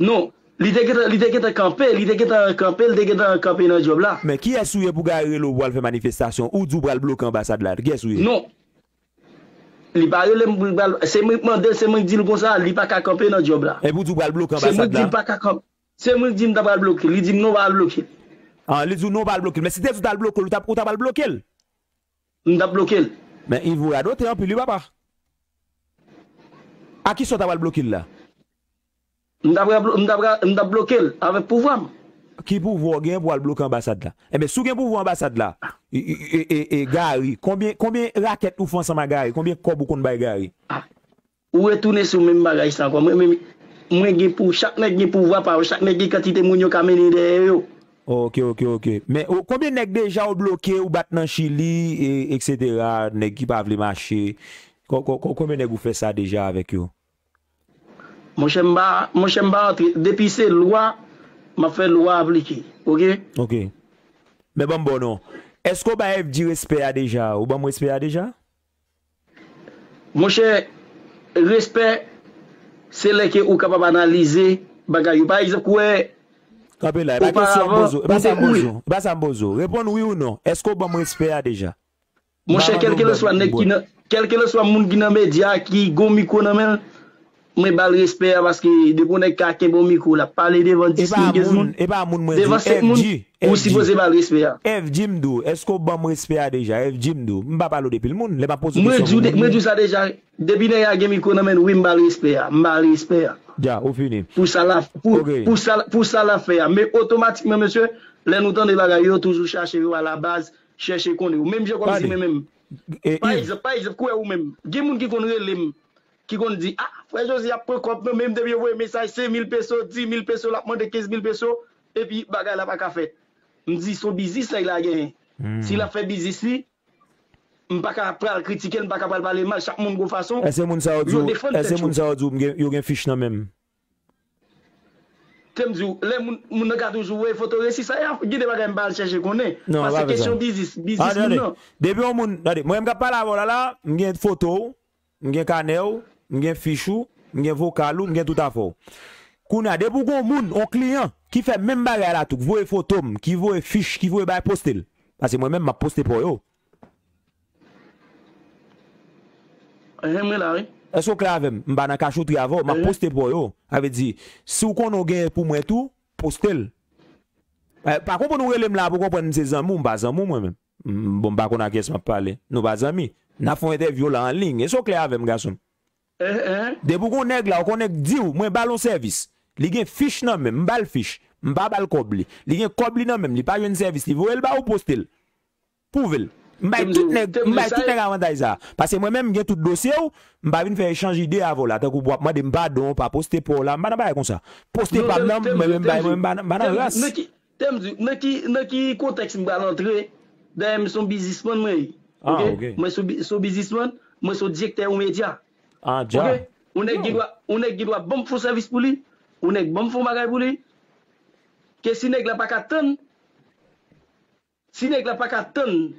Non, li te gentan, li te gentan kanpe, li te gentan kanpe, li te gentan kanpe nan djòb la. Men kiyès ou ye pou Gary rele w pou al fè manifestasyon? Ou di w pral bloke anbasad la, kiyès ou ye? Non. Li pa rele m pou l pral, se mwen ki mande l, se mwen ki di l konsa, li pa ka kanpe nan djòb la. Epi w di w pral bloke anbasad la? Se mwen ki di l pa ka kanpe. Se mwen ki di m ta pral bloke l. Li di m non, pa al bloke l. Ah, li di w non, pa al bloke l. Men si te di w t al bloke l, ou t ap, ou t ap al bloke l? M t ap bloke l. Men Yves ou radote anpil, wi, papa. A kisa w t ap al bloke l la? M t ap, m t ap, m t ap bloke l avèk pouvwa m. Ki pouvwa w gen pou al bloke anbasad la? Enben, si w gen pouvwa anbasad la, e, e, e, e, e, Gary, konbyen, konbyen rakèt ou fè ansanm ak Gary? Konbyen kòb ou konn bay Gary? Ah, ou retounen sou menm bagay sa ankò. Mwen, mwen, mwen gen pou, chak nèg gen pouvwa pa yo, chak nèg gen kantite moun yo ka mennen dèyè yo. Ok, ok, ok. Men, ou, konbyen nèg deja ou bloke, ou bat nan Chili, e, etsetera, nèg ki pa vle mache? Ko-, ko-, ko-, konbyen nèg ou fè sa deja avèk yo? Monchè, m pa, monchè, m pa antre. Depi se lwa, m ap fè lwa aplike. Ok? Ok. Men ban m ba w non. Èske w bay F G respè a deja? Ou ban m respè a deja? Monchè, respè, se lè ke ou kapab analize bagay yo. Pa egzanp, ou wè, Kanpe la, e pa kesyon m poze w, e pa sa m poze w, e pa sa m poze w. Reponn wi ou non. Èske w ban m respè a deja? Monchè, kèlkelanswa nèg ki nan, kèlkelanswa moun ki nan medya, ki gon mikwo nan men l, mwen ba l respè a, paske depi yon nèg ka kenbe yon mikwo, l ap pale devan dis moun, kenz moun, devan senk moun, ou sipoze ba l respè a. F G, m di w, èske w ban m respè a deja? F G, m di w, m pa pale w de pil moun, lè m ap poze w kesyon pou moun. Mwen di w sa deja, depi nèg la gen mikwo nan men l, wi, m ba l respè a, m ba l respè a. Dja, ou fini. Pou sa l ap, pou, pou sa, pou sa l ap fè a. Men otomatikman, mesye, lè nou tande bagay yo, toujou chache yo alabaz, chèche konnen yo. Menm jan kòmsi mwen menm. Pa egzanp, pa egzanp, kwè ou menm. Gen moun ki konn rele m, ki konn di, ah, frè Jozye ap pran kòb nan men m, depi yo voye mesaj, senk mil peso, dis mil peso, l ap mande kenz mil peso, epi bagay la pa ka fèt. M di, se yon biznis nèg la genyen. Si l ap fè biznis li, m pa ka pral kritike l, m pa ka pral pale mal, chak moun gon fason yo defann tèt yo. Èske moun sa yo di w, èske moun sa yo di w m gen, yo gen fich nan men m? Te m di w, lè moun, moun nan ka toujou voye foto resi, sa y ap gen de bagay m pa al chèche konnen. Non, pa fè sa. Paske kesyon biznis, biznis moun nan. Depi yon moun, tande, mwen menm k ap pale avè w la, la, m gen foto w, m gen kanè w, m gen fich ou, m gen vokal ou, m gen tout afè w. Kounye a, depi w gon moun, yon kliyan, ki fè menm bagay la tou, ki voye foto m, ki voye fich, ki voye bagay, poste l. Paske mwen menm, m ap poste pa w yo. Enhen, mwen la, wi. Èske w klè avè m? M pa nan kachotri avè w, m ap poste pa w yo. Sa vle di, si w konnen w genyen pou mwen tou, poste l. Eh, pa konprann ou rele m la pou konprann m se zanmi w, m pa zanmi w mwen menm. M, bon, m pa konn a kiyès m ap pale. Nou pa zanmi. N ap fè yon entèvyou la an liy. Èske w klè avè m, gason m? Depi w gon nèg la, w konnen k di w, mwen ba l yon sèvis. Li gen fich nan men m, m ba l fich. M pa ba l kòb li. Li gen kòb li nan men m, li pa jwenn sèvis, li voye l ba ou, poste l. Pwouve l. M bay tout nèg, m bay tout nèg avantaj sa. Paske mwen menm, m gen tout dosye w, m pa vin fè echanj ide avè w la, tankou pou w ap mande m padon, pa poste pa w la, m pa nan bagay konsa. Poste pa m nan, mwen menm bay, mwen menm m pa nan, m pa nan ras. Te m di, nan ki, nan ki kontèks m pral antre? Dayè, m se yon biznismann, mwen ye. Ah, ok. Mwen se yon bi-, se yon biznismann, mwen se yon direktè yon medya. Ah, dja. Ok? Yon nèg gen dwa, yon nèg gen dwa ban m fè yon sèvis pou li, yon nèg ban m fè yon bagay pou li, ke si nèg la pa ka tann, si nèg la pa ka tann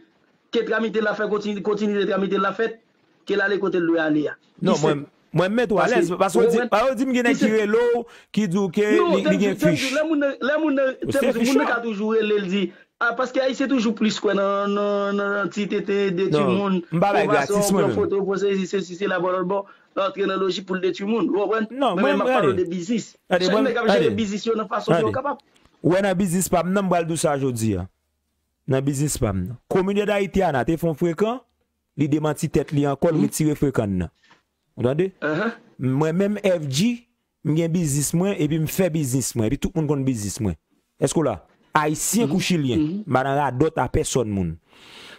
ke tramite l la fè kontini-, kontinite tramite l la fèt, ke l ale kote l dwe ale a. Non, mwen, mwen m met ou alèz, paske w di, pa yo di m gen nèg ki rele w, ki di w ke li, li gen fich. Lè moun nan, lè moun nan, te m di, moun nan ka toujou rele l di, ah, paske Ayisyen toujou plis kwè nan, nan, nan ti tenten detwi moun, pran foto, pran sesi, sesi, sela, bò lòt bò, antre nan lojik pou l detwi moun. Ou konprann? Mwen menm, m ap pale w de biznis. Chak nèg ap jere biznis yo nan fason ke yo kapab. Ou wè nan biznis pa m nan, m pral di w sa jodi a. Nan biznis pa m nan. Komine Dayiti a, nan te fè yon frekan, li demanti tèt li ankò, l retire frekan nan. Ou tande? Mwen menm, F G, m gen biznis mwen, epi m fè biznis mwen, epi tout moun konn biznis mwen. Èske w la? Ayisyen kou chilyen, m pa nan radòt a pèsòn moun.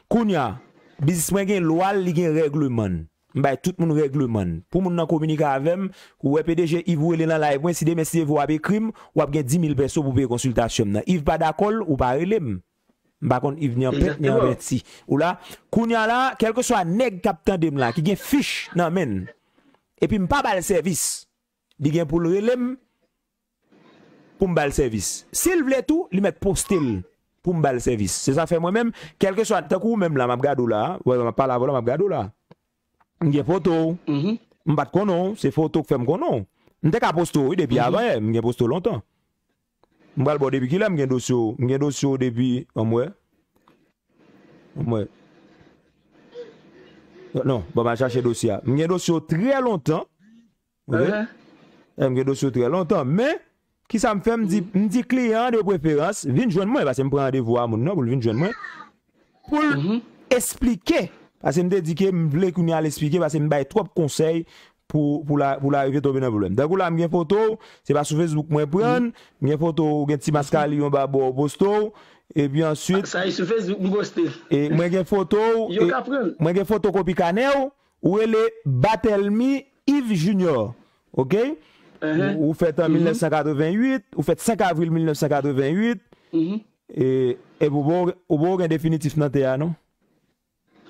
Kounye a, biznis mwen gen lwa l, li gen règleman l. M bay tout moun règleman l. Pou moun nan kominike avè m, ou wè P D G Yves ou rele nan live mwen, si demen si Dye vle w ap ekri m, w ap gen dis mil pèso pou peye konsiltasyon m nan. Yves pa dakò l, ou pa rele m. M pa konn Yves ni anpèt, ni anpèti. Ou la, kounye a la, kèlkeswa nèg k ap tande m la, ki gen fich nan men l, epi m pa ba l sèvis, li gen pou l rele m, pou m ba l sèvis. Si l vle tou, li mèt poste l. pou m ba l sèvis. Se sa fè mwen menm, kèlkeswa, tankou ou menm la, m ap gade w la, wè, m ap pale avè w la, m ap gade w la. M gen foto w. M pa t konnen w, se foto k fè m konnen w. M te ka poste w, wi, depi avan yè, m gen poste w lontan. M pral ba w depi kilè m gen dosye w, m gen dosye w depi, ann m wè. Ann m wè. Non, ban m al chache dosye a. M gen dosye w trè lontan. Ok? Eh, m gen dosye w trè lontan, men kisa m fè? M di, m di kliyan an de preferans vin jwenn mwen, paske m pran randevou a moun nan pou l vin jwenn mwen, pou l esplike. Paske m te di ke m vle kounye a l esplike, paske m bay twòp konsèy pou, pou la, pou l arive tonbe nan pwoblèm. Tankou la, m gen foto w, se pa sou Facebook mwen pran l, m gen foto w, ou gen ti maskali yon babò w poste w, epi answit, sa e sou Facebook m poste l. E mwen gen foto w, mwen gen foto kopi kanè w, ou rele Batelmy Yves Junior, ok? Ou, ou fèt an mil nèf san katreven uit, ou fèt senk avril mil nèf san katreven uit, e, epi ou pa, ou pa gen definitif nan tè a, non?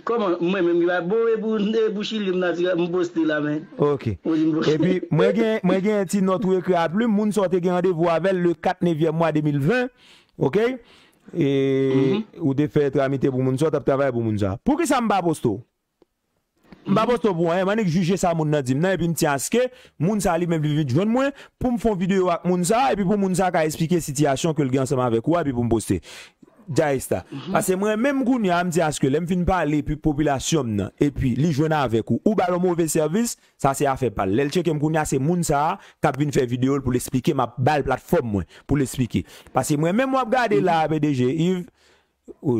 Kòman? Mwen menm ki pa bon, e pou, e pou Chili m nati, m poste la, men. Ok. Ou di m poste. Epi, mwen gen, mwen gen yon ti nòt ou ekri a plim, moun sa w te gen randevou avè l le kat nevyèm mwa de mil ven, ok? E ou te fè tramite pou moun sa w, t ap travay pou moun sa. Poukisa m pa poste w? M pa poste w pou anyen, m annik jije sa moun nan di m nan, epi m tyen aske moun sa li menm li vin jwenn mwen pou m fè yon videyo ak moun sa, epi pou moun sa ka esplike sitiyasyon ke l gen ansanm avèk ou a, epi pou m poste. Djaista. Paske mwen menm kounye a, m tyen aske lè m fin pale epi popilasyon m nan, epi li jwenn avèk ou, ou ba l yon move sèvis, sa se afè pa l. Lè l tcheke m kounye a, se moun sa a k ap vin fè videyo l pou l esplike, m ap ba l platfòm mwen pou l esplike. Paske mwen menm w ap gade la, P D G Yves,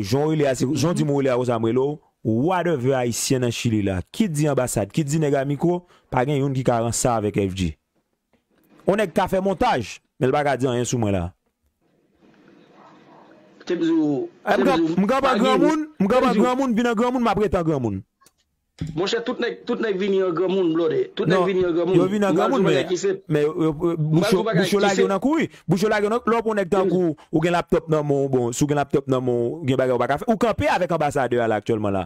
jan w rele a, se, jan w di m w rele a, konsa m rele w, whatever ayisyen nan Chili la, kit di anbasad, kit di nèg Amiko, pa gen youn ki ka ranse avèk F G. On nèg ka fè montaj, men l pa ka di anyen sou mwen la. Temzo, m kanpe an granmoun, m kanpe an granmoun, vin an granmoun, m ap rete an granmoun. Monchè, tout nèg, tout nèg vini an granmoun, blòdè. Tout nèg vini an granmoun. Yo vini an granmoun, men, men yo, yo, bouch yo, bouch yo lage yo nan kouri. Bouch yo lage yo nan, lè w pran nèg tankou, ou gen laptòp nan men w, bon, si w gen laptòp nan men w, gen bagay ou pa ka fè. Ou kanpe avèk anbasadè a la aktyèlman la.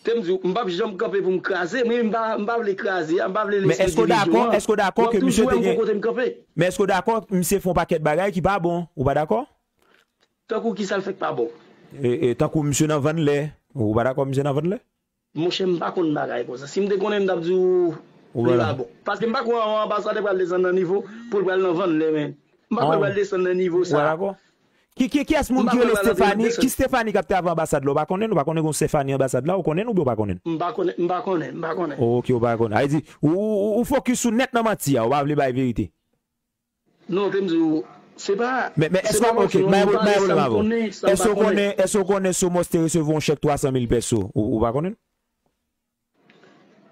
Te m di w, m p ap janm kanpe pou m kraze, men m pa, m pa vle kraze a, m pa vle lese divizyon an. Men èske w dakò, èske w dakò ke misye te gen, men èske w dakò misye fè yon pakèt bagay ki pa bon? Ou pa dakò? Tankou kisa l fè k pa bon? E, e, tankou misye nan vann lè. Ou pa dakò misye nan vann lè? Monchè, m pa konn bagay konsa. Si m te konnen, m t ap di w li pa bon. Paske m pa kwè yon anbasadè pral desann nan nivo pou l pral nan vann lè, men. M pa kwè l pral desann nan nivo sa. Ou pa dakò? Ki, ki, kiyès moun ki rele Stephanie? Ki Stephanie k ap travay anbasad la? Ou pa konnen l? Ou pa konnen gon Stephanie anbasad la? Ou konnen l oubyen ou pa konnen l? M pa konnen, m pa konnen, m pa konnen. Ok, ou pa konnen. A vle di, ou, ou, ou, ou fokis sou nèt nan manti a, ou pa vle bay verite. Non, te m di w, se pa, men, men, se èske, pa ok, manti, non, bay, bay pwoblèm avè w. Èske w konnen, èske w konnen Somos te resevwa yon chèk twa san mil pèso? Ou, ou pa konnen l?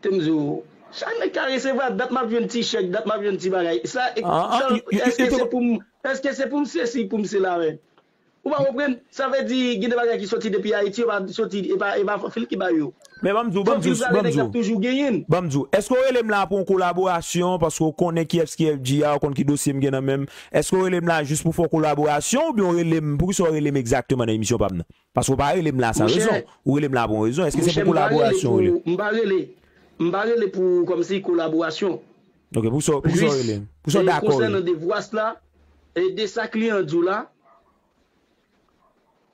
Te m di w, chak nèg ka resevwa, dat m ap jwenn ti chèk, dat m ap jwenn ti bagay. Sa, èske se pou m, èske se pou m sesi, pou m sela, men? Ou pa konprann? Sa vle di, gen de bagay ki soti depi Ayiti, yo pa soti, e pa, e pa Fanfil ki ba yo. Men ban m di w, ban m di w, ban m di w. Toujou genyen. Ban m di w, èske w rele m la pou yon kolaborasyon, paske w konnen kiyès ki F G a, ou konn ki dosye m gen nan men m? Èske w rele m la jis pou fè yon kolaborasyon, oubyen w rele m, poukisa w rele m egzakteman nan emisyon pa m nan? Paske w pa rele m la san rezon. Ou rele m la pou yon rezon. Èske se pou kolaborasyon w rele? M pa rele, m pa rele pou kòmsi kolaborasyon. Ok, poukisa, poukisa w rele m? Poukisa w dakò w rele m? Konsènan de vwas la, e de sa kliyan an di w la,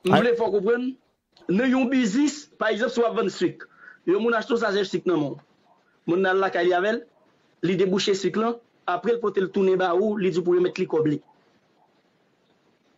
m vle fè w konprann, nan yon biznis, pa egzanp, si w ap vann sik, yon moun achte yon sachè sik nan men w. Moun nan al lakay li avè l, li debouche sik lan, apre l pote l tounen ba ou, li di w pou remèt li kòb li.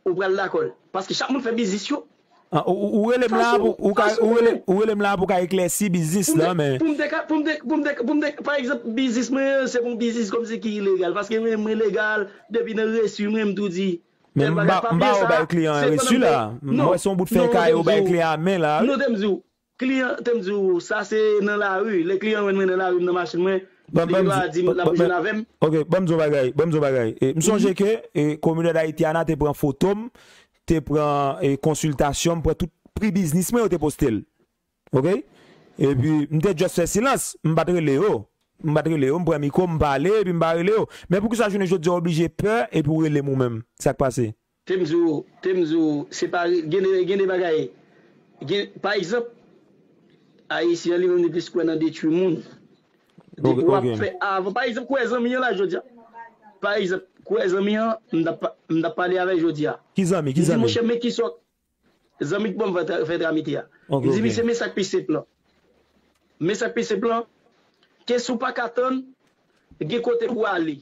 Ou pral dakò l. Paske chak moun fè biznis yo. Ah, ou, ou, ou rele m la pou, ou ka, ou rele, ou rele m la pou ka eklèsi biznis lan, men. Pou m te ka, pou m te, pou m te, pou m te, pa egzanp, biznis mwen, se pa yon biznis kòmsi ki ilegal, paske mwen, mwen legal, depi nan resi, mwen, m tou di, men m pa, m pa wè w bay kliyan an resi la. M wè se yon bout fè kay ou bay kliyan an men la, wi. Non, te m di w, kliyan, te m di w, sa se nan lari. Lè kliyan jwenn mwen nan lari, m nan machin mwen, li gen dwa di m l ap jwenn avè m. Ok, ban m di w bagay, ban m di w bagay. E, m sonje ke, e, Communauté Haïtiana te pran foto m, te pran, e, konsiltasyon m, pran tout pri biznis mwen, yo te poste l. Ok? Epi, m te just fè silans, m pa t rele yo. M pa t rele yo, m pran mikwo, m pale, epi m pa rele yo. Men poukisa jounen jodi a w oblije pè epi w rele m ou menm? Sa k pase? Te m di w, te m di w, se pa, gen de, gen de bagay. Gen, pa egzanp, Ayisyen an li menm li plis kwè nan detwi moun. Depi w ap fè avan, pa egzanp, kwè zanmi an la jodi a. Pa egzanp, kwè zanmi an, m t ap pa, m t ap pale avè l jodi a. Ki zanmi, ki zanmi? Li di, monchè, men kisa w, Zanmi k ban m fè tra- fè tramite a. Ok, M di ok. misye, men sa k pi senp lan. Men sa k pi senp lan, ke si w pa ka tann, gen kote pou w ale.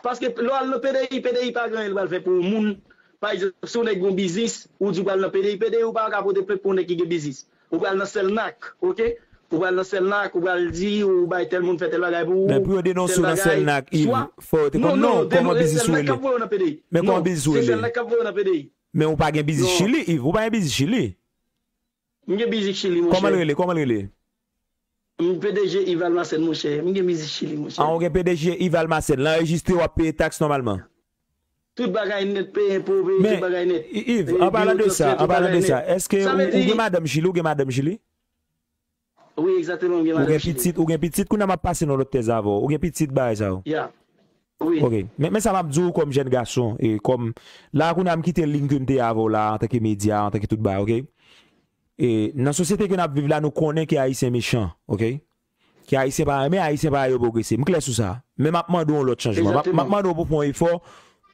Paske lè w al nan P D I, P D I pa gen anyen l pral fè pou yon moun. Pa egzanp, si yon nèg gen yon biznis, ou di w pral nan P D I, P D I ou pa ka pote plent pou yon nèg ki gen biznis. Ou pral nan Sèlnak, oke? Ou pral nan Sèlnak, ou pral di, ou bay tèl moun fè tèl bagay pou ou. Men pou yo denonse w nan Sèlnak, Yves, fò yo te konn non, kòman biznis ou rele. Men kòman biznis ou rele. Men ou pa gen biznis Chili, Yves. Ou pa gen biznis Chili. M gen biznis Chili, monchè. Kòman l rele? Kòman l rele? M P D G Yves Almacen, monchè. M gen biznis Chili, monchè. Ah, ou gen P D G Yves Almacen. L anrejistre, w ap peye taks nòmalman. Tout bagay nèt, peye enpo, peye tout bagay nèt. Men, Yves, an palan de sa, an palan de sa, èske ou gen madanm Chili? Ou gen madanm Chili? Wi, egzakteman, m gen madanm Chili. Ou gen pitit, ou gen pitit, kounye a m ap pase nan lòt tèz avè w. Ou gen pitit bagay sa yo? Ya. Wi. Ok. Men, men sa m ap di w kòm jèn gason, e kòm, la kounye a m kite liy ke m te avè w la, antanke medya, antanke tout bagay, ok? E nan sosyete ke n ap viv la, nou konnen ke Ayisyen mechan, ok? Ke Ayisyen pa renmen Ayisyen parèy yo pwogrese. M klè sou sa. Men m ap mande w yon lòt chanjman. M ap, m ap mande w pou fè yon efò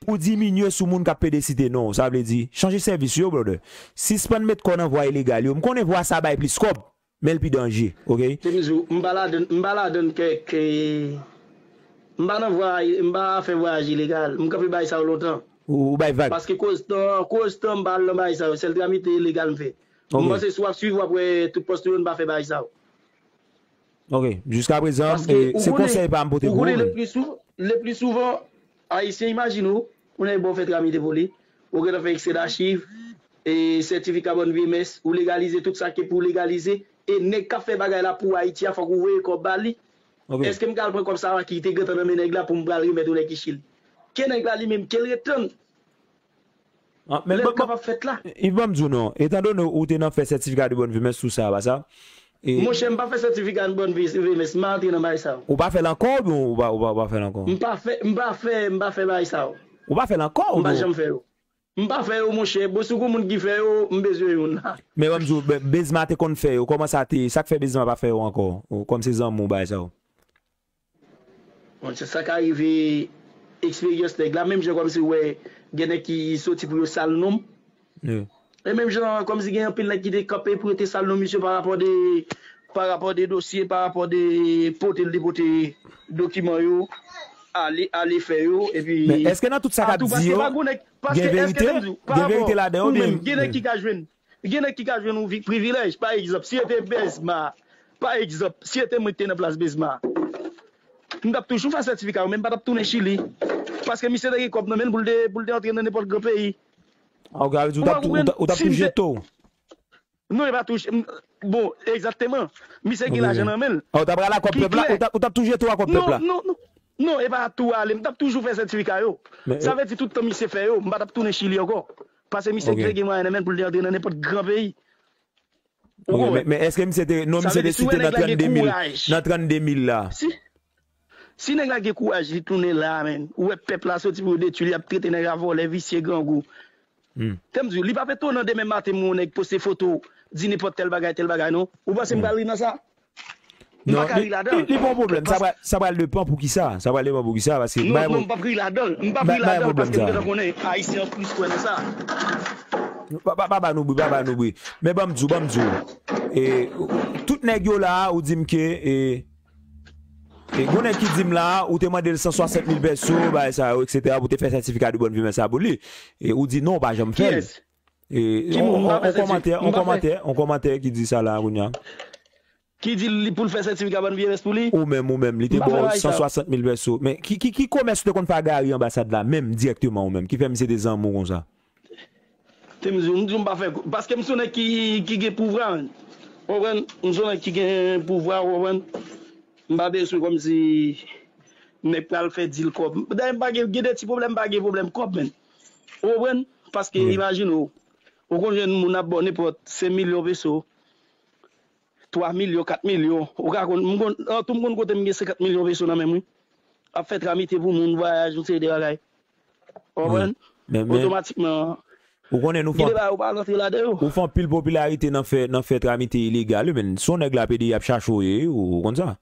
pou diminye sou moun k ap pede site non w. Sa vle di, chanje sèvis yo, brother. Sispann met kò nan vwa ilegal yo. M konnen vwa sa bay plis kòb, men l pi danje, ok? Te m di w, m pa ladann, m pa ladann kèk, eh, m pa nan vwa, m pa fè vwayaj ilegal. M kanpe bay sa yo lontan. Ou, ou bay vag. Paske koz tan, koz tan m pa al nan bay sa yo. Sèl tramite legal m fè. M panse si w ap swiv, w ap wè tout pòs yo, n pa fè bagay sa yo. Ok. Jiskaprezan, se konsèy pa m pote pou ou. Paske ou konnen, ou konnen le pli souvan, le pli souvan, Ayisyen, imajine w, ou nèg ba w fè tramite pou li, ou gentan fè ekstre dachiv, e sètifika bòn V M S, ou legalize tout sa ke pou legalize, e nèg k ap fè bagay la pou Ayiti a, fòk ou voye kòb ba li. Ok. Èske m ka al pran kòb sa a ki te gentan nan men nèg la pou m pral remèt yon nèg ki Chili? Ke nèg la li menm, ke l ret tann. Ah, men lè l kapab fèt la. Yves, ban m di w non. Etandone ou te nan fè sètifika de bòn V M S, tou sa, pa sa? E monchè, m pa fè sètifika de bòn V M S, m pa antre nan bagay sa yo. Ou pa fè l ankò oubyen ou pa, ou pa, ou pa fè l ankò? M pa fè, m pa fè, m pa fè bagay sa yo. Ou pa fè l ankò oubyen? M pa janm fè yo. M pa fè yo, monchè. Bon, si w gon moun ki fè yo, m bezwen youn la. Men ban m di w, Be-, Bezma te konn fè yo. Kòman sa te ye? Sa k fè Bezma pa fè yo ankò? Ou, kòm se zanmi w, bagay sa yo. Bon, se sa ka rive eksperyans nèg la, menm jan kòmsi w wè gen nèg ki soti pou yo sal non m. E menm jan kòmsi gen anpil nèg ki te kanpe pou yo te sal non misye pa rapò de, pa rapò de dosye, pa rapò de pote l te pote dokiman yo, ale, ale fè yo, epi. Men èske nan tout sa k ap di yo, gen verite? Gen verite ladan yo oubyen? Gen nèg ki ka jwenn Gen nèg ki ka jwenn yon vi-, privilèj. Pa egzanp, si se te Bezma, pa egzanp, si se te mwen ki te nan plas Bezma, m t ap toujou fè sètifika yo, men m pa t ap tounen Chili. Paske misye te gen kòb nan men l pou l te, pou l te antre nan nenpòt gran peyi. Ah, ok, sa vle di ou t ap tou-, ou t ap, ou t ap tou jete w. Non, e pa tou, m, bon, egzakteman. Misye gen lajan nan men l. Ah, ou t ap rale ak kòb pèp la? Ou t ap, ou t ap tou jete w ak kòb pèp la? Non, non, non. Non, e pa tou ale. M t ap toujou fè sètifika yo. Sa vle di tout tan misye fè yo, m pa t ap tounen Chili ankò. Paske misye te gen mwayen nan men l pou l te antre nan nenpòt gran peyi. Ou konprann? Men, men èske misye te, non, misye te site nan trannde mil, nan trannde mil la? Si, si nèg la gen kouraj, li tounen la, men. Ou wè pèp la soti pou yo detwi, li ap trete nèg la vòlè, visye, grangou. Te m di w, li p ap etonan demen maten m wè yon nèg poste foto, di nenpòt tèl bagay, tèl bagay, non. Ou panse m pral ri nan sa? M pa ka ri ladan l. Li, li pa yon pwoblèm. Sa pral, sa pral depann poukisa. Sa pral depann poukisa, paske non, non, m p ap ri ladan l. M p ap ri ladan l paske m gentan konnen Ayisyen an plis kwè nan sa. Pa, pa, pa ba nou bri, pa ba nou bri. Men ban m di w, ban m di w. E, tout nèg yo la a, ou di m ke, e, e, gon nèg ki di m la a, ou te mande l san swasant mil pèso, bagay sa yo, etsetera, pou te fè sètifika de bòn vimè sa pou li. E, ou di non, ou pa janm fè l. E, on, on, on kòmantè, on kòmantè, on kòmantè ki di sa la a kounye a. Ki di li pou l fè sètifika bòn V M S pou li? Ou menm, ou menm, li te ba w san swasant mil pèso. Men ki, ki, ki komès ou te konn fè a Gary anbasad la, menm dirèkteman ou menm, ki fè misye te zanmi w konsa? Te m di w, m di w m pa fè, paske m se yon nèg ki, ki gen pouvwa, menn. Ou konprann? M se yon nèg ki gen pouvwa, ou konprann? M pa bezwen kòmsi nèg pral fè dil kòb. Dayè m pa gen, gen de ti pwoblèm, m pa gen pwoblèm kòb, menn. Ou konprann? Paske imajine w, ou konn jwenn moun ap ba w nenpòt senk milyon peso, twa milyon, kat milyon. Ou ka konn, m konn, an tou m konn kote m gen senkant milyon peso nan men m, wi. Ap fè tramite pou moun, vwayaj, yon seri de bagay. Ou konprann? Otomatikman, ou konnen nou fè, gen de bagay ou pa rantre ladan yo. Ou fè anpil popilarite nan fè, nan fè tramite ilegal, wi, men si w nèg la pede y ap chache w ye, ou, ou konn sa.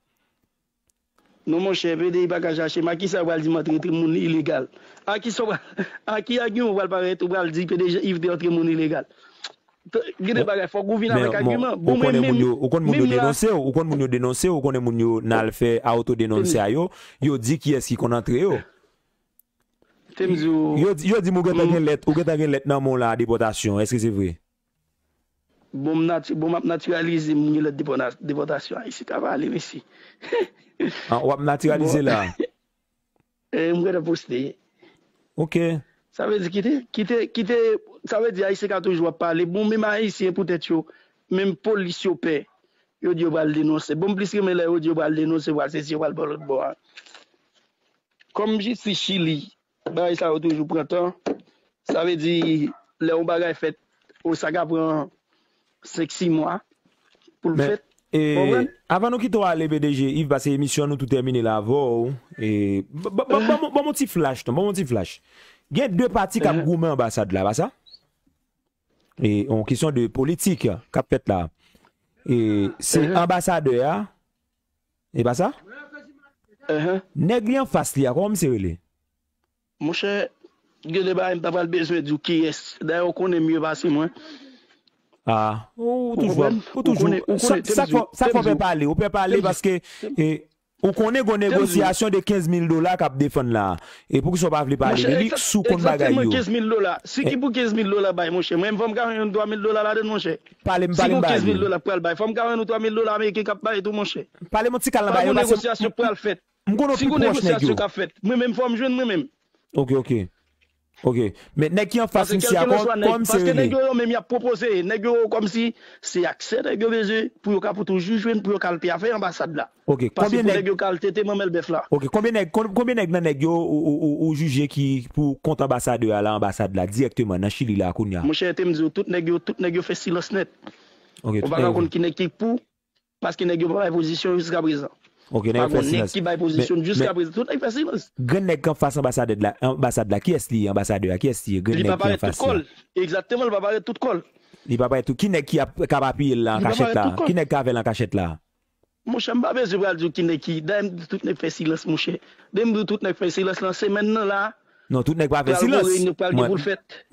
Non, monchè, pede y pa ka chache m. A kisa w pral di m antre, antre moun ilegal? A kisa w pral, a ki agiman w pral parèt, ou pral di pede Yves te antre moun ilegal? T- Gen de bagay, fòk ou vin avèk agiman. Bon, mwen menm, menm la, ou konn moun yo denonse w, ou konn moun yo denonse w, ou konnen moun yo nan al fè awotodenonse a yo, yo di kiyès ki konn antre yo. Te m di w. Yo, yo di m ou gentan gen lèt, ou gentan gen lèt nan men w la depòtasyon. Èske se vre? Bon, m nati, bon, m ap natiralize m gen lèt depòta- depòtasyon. Ayisyen ka pale, mesi. Ah, w ap natiralize la. E, m gentan poste. Ok. Sa vle di kite, kite, kite, sa vle di Ayisyen ka toujou ap pale. Bon, menm Ayisyen poutèt yo, menm polis yo pè. Yo di yo pral denonse. Bon, m plis renmen lè yo di yo pral denonse, pral sesi, yo pral bò lòt bò a. Kòm jistis Chili, bagay sa yo toujou pran tan. Sa vle di, lè yon bagay fèt, o sa ka pran senk, sis mwa pou l fèt. Konprann? Avan nou kite w ale, P D G Yves, paske emisyon an nou tou tèmine la avè w. E, ba- ba- ba- Ban m- ban m yon ti flash, non, ban m yon ti flash. Gen de pati k ap goumen anbasad la, pa sa? E, yon kesyon de politik k ap fèt la. E, se anbasadè a, e pa sa? Nèg li anfas li a, kòman misye rele? Monchè, gen de bagay m ta pral bezwen di w kiyès. Dayè, ou konnen m mye pase mwen. Ah, ou toujou, ou toujou. Sa k fè w pè pale, ou pè pale paske e, ou konnen gon negosyasyon de kenz mil dola k ap defann la. E poukisa w pa vle pale de li si w konn bagay yo? Kenz mil dola. Si ki pou kenz mil dola bay, monchè? Mwen menm, fò m ka jwenn twa mil dola ladann, monchè. Pale m, pale m bagay yo. Si gon kenz mil dola k pral bay, fò m ka jwenn yon twa mil dola ameriken k ap bay tou, monchè. Pale m yon ti kal nan bagay yo, paske negosyasyon pral fèt. M konnen w pi pwòch nèg yo. Si gon negosyasyon k ap fèt, mwen menm fò m jwenn mwen menm. Ok, ok. Ok. Men nèg ki anfas misye a, kòman misye rele? Paske nèg yo, yo menm, y ap pwopoze. Nèg yo kòmsi se aksè nèg yo bezwen pou yo ka pou toujou jwenn, pou yo ka al peye afè anbasad la. Ok. Pase pou nèg yo ka al tete manmèl bèf la. Ok. Konbyen nèg, konbyen nèg nan nèg yo ou, ou, ou, ou jije ki pou kont anbasadè a la, anbasad la, dirèkteman, nan Chili la, kounye a? Monchè, te m di w, tout nèg yo, tout nèg yo fè silans nèt. Ok. Ou pa ka konn ki nèg ki pou Paske nèg yo pa bay pozisyon jiskaprezan. Ok, nèg yo fè silans. Pa gon nèg ki bay pozisyon jiskaprezan. Tout nèg fè silans. Grenn nèg k anfas anbasadè la, anbasad la, kiyès li ye, anbasadè a, kiyès li ye? Grenn nèg ki anfas li. Li pa parèt tout kò l. Egzakteman, li pa parèt tout kò l. Li pa parèt tout. Ki nèg ki ap, k ap apiye l la an kachèt la? Ki nèg k avè l an kachèt la? Monchè, m pa bezwen pral di w ki nèg ki. Dayè, m di tout nèg fè silans, monchè. Depi m di w tout nèg fè silans, nan semèn nan la, Non, tout nèg pa fè silans.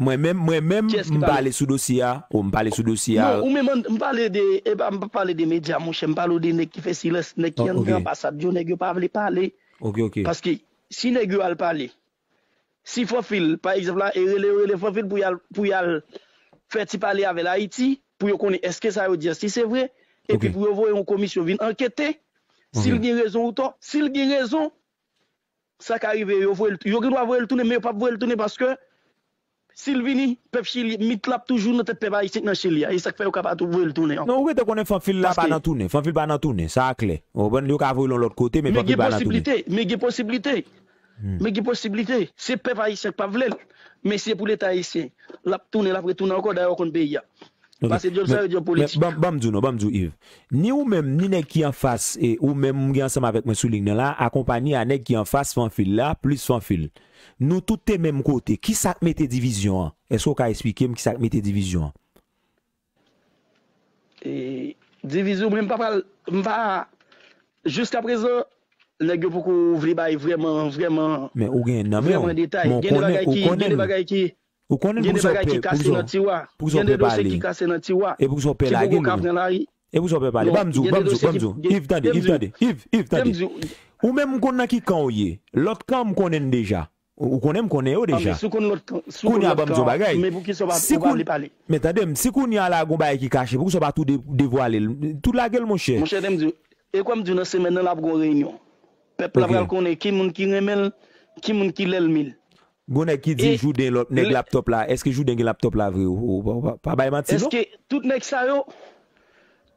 Mwen menm, mwen menm, m pale sou dosye a. O, m pale sou dosye a. Non, ou menm, m pale de, e pa, m pa pale de medya, monchè. M pale w de nèg ki fè silans, nèg ki anndan anbasad yo, nèg yo pa vle pale. Ok, ok. Paske, si nèg yo al pale, si Fanfil, pa egzanp la, e rele yo, rele Fanfil pou y al, pou y al fè ti pale avè l Ayiti, pou yo konnen èske sa yo di a, si se vre, epi pou yo voye yon komisyon vin ankete, si l gen rezon ou tò, si l gen rezon, Sa ka rive, yo voye l, yo gen dwa voye l tounen, men yo p ap voye l tounen paske si l vini, pèp Chili, mit la ap toujou nan tèt pèp ayisyen k nan Chili a. E sa k fè yo ka pa tou voye l tounen ankò. Non, ou gentan konnen Fanfil la pa nan tounen. Fanfil pa nan tounen. Sa a klè. Ou konprann, yo ka voye l yon lòt kote, men Fanfil pa nan tounen. Men gen posiblite. Men gen posiblite. Men gen posiblite. Se pèp ayisyen k pa vle l. Men se pou Leta ayisyen. L ap tounen, l ap retounen ankò, dayè ou konn peyi a. Pase djòb sa yo di w politik. Ban m di w non, ban m di w Yves. Ni ou menm, ni nèg ki anfas, e ou menm m gen ansanm avèk mwen sou liy nan la, akonpanye a nèg ki anfas Fanfil la, plis Fanfil. Nou tout te menm kote. Kisa k mete divizyon an? Èske w ka esplike m kisa k mete divizyon an? E, divizyon, mwen m pa pral, m pa, jiskaprezan, nèg yo poko vle bay vrèman, vrèman, vrèman detay. Gen de bagay ki, gen de bagay ki, Ou konnen poukisa w pè, poukisa w pè pale. Gen de dosye ki kase nan tiwa. E poukisa w pè lage l menm? E poukisa w pè pale? Ban m di w, ban m di w, ban m di w. Yves, tande, Yves, tande. Yves, Yves, tande. Ou menm m konn nan ki kan w ye. Lòt kan m konnen n deja. Ou konnen m konnen yo deja. Kounye a ban m di w yon bagay. Si koun- Men tande m, si kounye a la gon bagay ki kache, poukisa w pa tou de- devwale l? Tou lage l, monchè. Monchè, te m di w, e kwè m di w nan semèn nan l ap gon reyinyon. Pèp la pral konnen ki moun ki renmen l, ki moun ki lènmi l. Gon nèg ki di Jouden lòt nèg laptòp la. Èske Jouden gen laptòp la vre? Ou pa bay manti non. Èske tout nèg sa yo,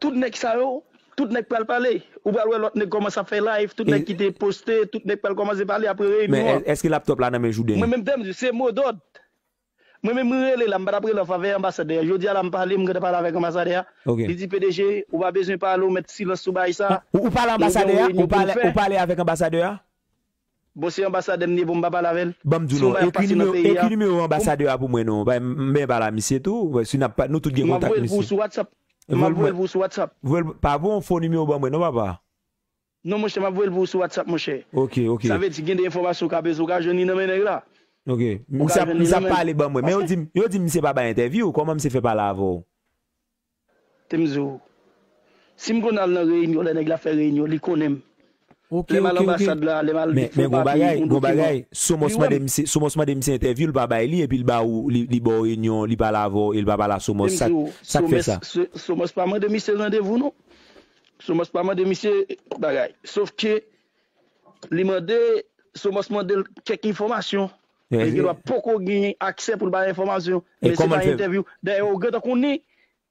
tout nèg sa yo, tout nèg pral pale. Ou pral wè lòt nèg kòmanse ap fè live, tout nèg ki te poste, tout nèg pral kòmanse pale apre reyinyon an. Men èske laptòp la nan men Jouden? Mwen menm te m di se modòd. Mwen menm m rele la, m pa t ap rele an favè anbasadè a. Jodi a la m pale, m gentan pale avèk anbasadè a. Li di P D G, ou pa bezwen pale, ou mèt silans sou bagay sa. Ou pale anbasadè a? Ou pale avèk anbasadè a? Bon, se anbasadè m li ye, bon, m pa pale avè l. Ban m di w non, ekri nimewo anbasadè a pou mwen non. M benyen pale a misye tou. Si n ap pa- nou tout gen kontak misye. M ap voye l pou ou sou WhatsApp. M ap voye l pou ou sou WhatsApp. Voye l, pa voye yon fo nimewo ban mwen non, papa. Non, monchè, m ap voye l pou ou sou WhatsApp, monchè. Ok, ok. Sa vle di, gen de enfòmasyon w ka bezwen, w ka jwenn li nan men nèg la. Ok. Misye ap, misye ap pale ban mwen. Men yo di m, yo di m misye pa bay entèvyou. Kòman misye fè pale avè w? Te m di w, si m konn al nan reyinyon, lè nèg la fè reyinyon, li konnen m. Lè m al anbasad la, lè m al fè papye, yon dokiman. Men, men gon bagay, gon bagay, Somos mande misye, Somos mande misye entèvyou, l pa bay li, epi l ba ou, li, li ba w reyinyon, li pale avè w, e l pa pale a Somos. Sa, sa k fè sa? Somos pa mande misye randevou, non. Somos pa mande misye bagay. Sof ke li mande, Somos mande l kèk enfòmasyon. Men li gendwa poko gen aksè pou l bay enfòmasyon. Men se pa entèvyou. Dayè, ou gentan konnen,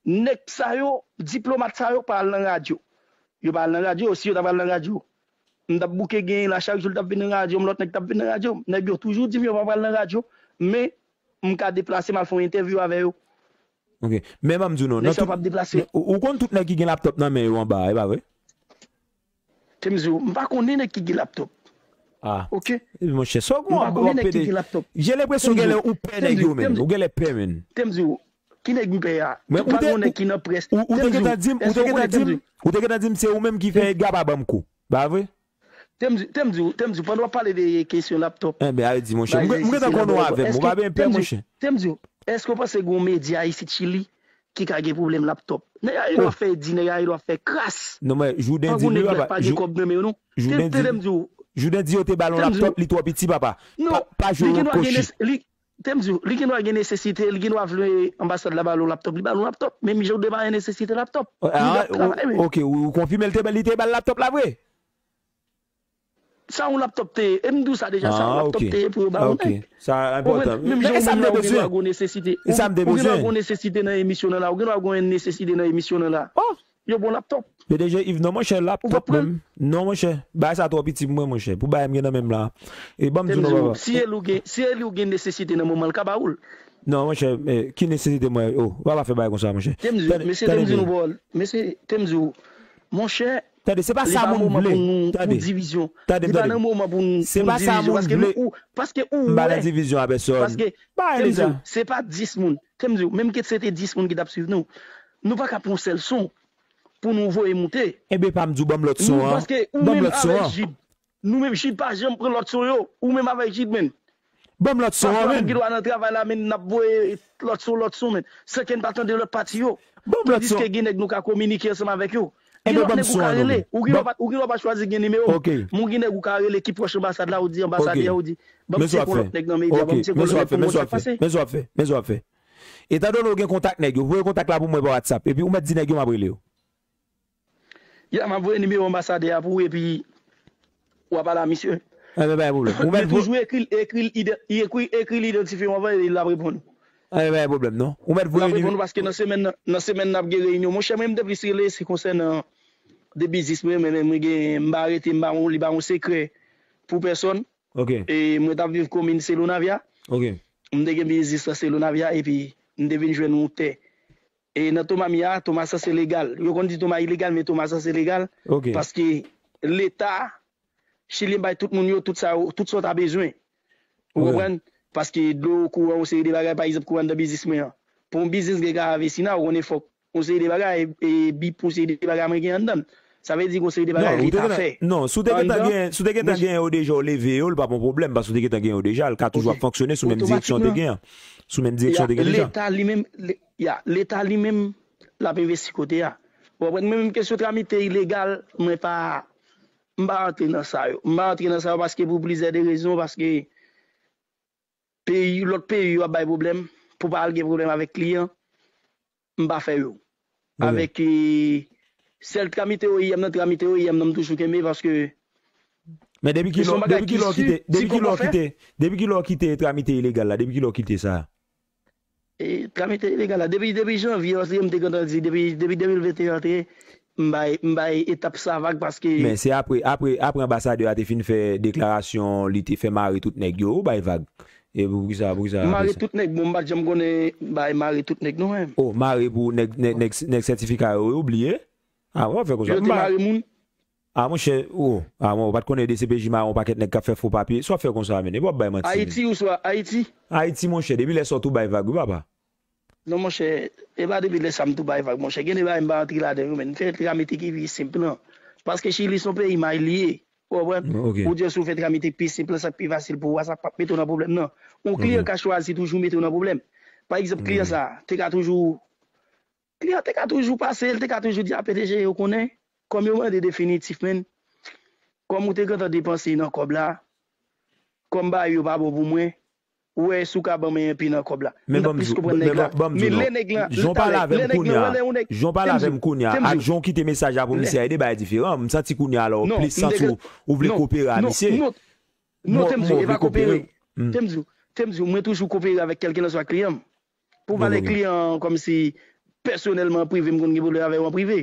nèg sa yo, diplomat sa yo pa al nan radyo. Yo pa al nan radyo, si yo ta pral nan radyo, m t ap bouke gen la chak jou l t ap vin nan radyo, m lòt nèg t ap vin nan radyo. Nèg yo toujou di m yo pa pral nan radyo, men m ka deplase m al fè yon entèvyou avè yo. Ok. Men ban m di w non, nèg sa yo p ap deplase. Ou, ou konn tout nèg ki gen laptòp nan men yo anba a, e pa vre? Te m di w, m pa konnen nèg ki gen laptòp. Ah. Ok? Epi monchè, sa w gen w ap pede. J'ai l'impression genlè ou pè nèg yo, menm. Ou genlè pè, menm. Te m di w, ki nèg m pè a? Ou pa gen yon nèg ki nan près. Ou te gentan di m, ou te gentan di m, ou te gentan di m se ou menm ki fè Edgar pa ban m kou. Pa vre? Te m di, te m di w, te m di w, pandan w ap pale de kesyon laptòp. Enben, ale di, monchè. M gentan konn ou avè m. Ou pa bezwen pè, monchè. Te m di w, èske w panse gen yon medya isit Chili ki ka gen pwoblèm laptòp? Nèg yo ap fè di, nèg yo ap fè kras. Non, men, Jouden di m, papa, pa gen kòb nan men yo, non. Jouden di, Jouden di yo te ba l yon laptòp, li twò piti, papa. Pa, pa jwe wòl kochi. Te m di w, li gendwa gen nesesite, li gendwa vle anbasad la ba l yon laptòp, li ba l yon laptòp. Menm jan w demare nesesite laptòp. Li ap travay, men. Ok, ou, ou konfime l te, li te ba l laptòp la vre? Sa yon laptòp te ye? E m di w sa deja, sa yon laptòp te ye pou yo ba yon nèg. Sa enpòtan. Menm jan ou menm la, ou gendwa gen nesesite. Ou gendwa gen nesesite nan emisyon nan la. Ou gendwa gen nesesite nan emisyon nan la. Yo bon laptòp. P D G Yves, non, monchè, laptòp menm. Non, monchè. Bagay sa twò piti pou mwen, monchè. Pou bagay m gen nan men m la. E ban m di w non, papa. Si e li w gen, si e li w gen nesesite nan moman l ka ba ou l. Non, monchè, ki nesesite mwen? Oh, papa fè bagay konsa, monchè. Te m di w, mesye, te m di nou bòl. Mesye, te m di w, monchè, Tande, se pa sa moun vle. Tande, tande, tande. Se pa sa moun vle. M pa nan divizyon a pèsonn. Paske, te m di w, se pa dis moun. Te m di w, menm ke se te dis moun ki t ap swiv nou, nou pa ka pran yon sèl son pou nou voye moute. Enben, pa m di w, ban m lòt son an. Paske ou menm avèk Jid, nou menm Jid pa janm pran lòt son yo. Ou menm avèk Jid, menm. Ban m lòt son an, menm. Pafwa nou gen dwa nan travay la, men n ap voye lòt son, lòt son, men. San ke n pa tande lòt pati yo. Ban m lòt son. Tandiske gen nèg nou ka kominike ansanm avèk yo. Gen lòt nèg ou ka rele. Ou gen dwa pa, ou gen dwa pa chwazi gen nimewo m. Men ou gen nèg ou ka rele ki pwòch anbasad la, ou di anbasadè a, ou di, ban m tcheke yon lòt nèg nan medya, ban m tcheke yon lòt nèg pou m wè sa k pase. Men sa w ap fè, men sa w ap fè. Etandone ou gen kontak nèg yo, voye kontak la pou mwen pa WhatsApp. Epi ou mèt di nèg yo m ap rele yo. Ya, m ap voye nimewo anbasadè a pou ou, epi w a pale a misye. Enben, pa gen pwoblèm. Ou mèt voye. Men toujou ekri l, ekri l, ekri, ekri l, idantifye w anvan, e l ap reponn ou. Enben, pa gen pwoblèm, non. Ou mèt voye nimewo. L ap reponn ou paske nan semèn nan, nan semèn nan ap gen reyinyon. Monchè, mwen, m te plis rele, se konsènan de biznis mwen, men, men mwen gen, m pa rete, m pa, li pa yon sekrè pou pèsonn. Ok. E mwen t ap viv komin Selonavya. Ok. M te gen biznis nan Selonavya, epi m te vin jwenn yon tè. E nan Tomami a, Toma sanse legal. Yo konn di Toma ilegal, men Toma sanse legal. Ok. Paske Leta, Chili bay tout moun yo, tout sa, tout sa w ta bezwen. Ou konprann? Paske dlo, kouran, yon seri de bagay, pa egzanp, kouran nan biznis mwen an. Pou yon biznis gen ka avesina, ou konnen fòk yon seri de bagay, e, e bip, yon seri de bagay mwen gen anndan l. Sa vle di gon seri de bagay li ta fè. Non, si w te gentan gen, si w te gentan gen yo deja, w leve yo, l p ap yon pwoblèm, paske w te gentan gen yo deja, l ka toujou ap fonksyone sou menm direksyon w te gen an. Sou menm direksyon w te gen deja. Leta li menm, le-, ya, Leta li menm, l ap envesti kote a. Ou konprann? Men menm kesyon tramite ilegal, mwen pa, m pa rantre nan sa yo. M pa rantre nan sa yo paske pou plizyè de rezon, paske peyi, lòt peyi yo ap bay pwoblèm, pou pa al gen pwoblèm avèk kliyan, m pa fè yo. Avèk, e, sèl tramite O I M nan, tramite O I M nan, m toujou kenbe paske. Men depi kilè, depi kilè w kite, depi kilè w kite, depi kilè w kite tramite ilegal la, depi kilè w kite sa? E, tramite ilegal la, depi, depi janvye antre, m te gentan di, depi, depi de mil venteyen antre, m bay, m bay etap sa vag paske. Men se apre, apre, apre anbasadè a te fin fè deklarasyon, li te fè mare tout nèg yo, ou bay vag. E pou, poukisa, poukisa w ap fè sa? Mare tout nèg, bon, m pa t janm konnen bay mare tout nèg non, men. Oh, mare pou nèg, nèg, nèg, nèg sètifika yo, yo bliye? Ah, w ap fè konsa. Yo te mare moun? Ah, monchè, oh, ah, bon, ou pa t konnen D C P J mare yon pakèt nèg k ap fè fo papye? Sa w ap fè konsa, men, epi w ap bay manti, men. Ayiti ou swa Ayiti? Ayiti, monchè, depi lè sa w tou bay vag, wi, papa. Non, monchè, e pa depi lè sa m tou bay vag, monchè. Gen de bagay m pa rantre ladan yo, men. M fè tramite ki pi senp lan. Paske Chili se yon peyi may li ye. Ou konprann? Ou di si w fè tramite pi senp lan, sa k pi fasil pou ou a, sa p ap mete w nan pwoblèm, non. Yon kliyan ka chwazi toujou mete w nan pwoblèm. Pa egzanp, kliyan sa a, te ka toujou Kliyan te ka toujou pase, li te ka toujou di a P D G yo konnen, kòm yo mande definitif, menn. Kòm ou te gentan depanse nan kòb la, kòm bagay yo pa bon pou mwen, ou wè si w ka ban mwen enpe nan kòb la. M t ap plis konprann nèg la. Men lè nèg la, jan w pale avè m kounye a, jan w pale avè m kounye a, ak jan w kite mesaj la pou misye a, e de bagay diferan. M santi kounye a la w plis santi w, ou vle kopere a misye. Non, Temzo, e pa kopere. Temzo, Temzo, mwen toujou kopere avèk kèlkelanswa kliyan m. Pou m pale kliyan an kòmsi pèsonèlman an prive, m konn gen pwoblèm avè yo an prive.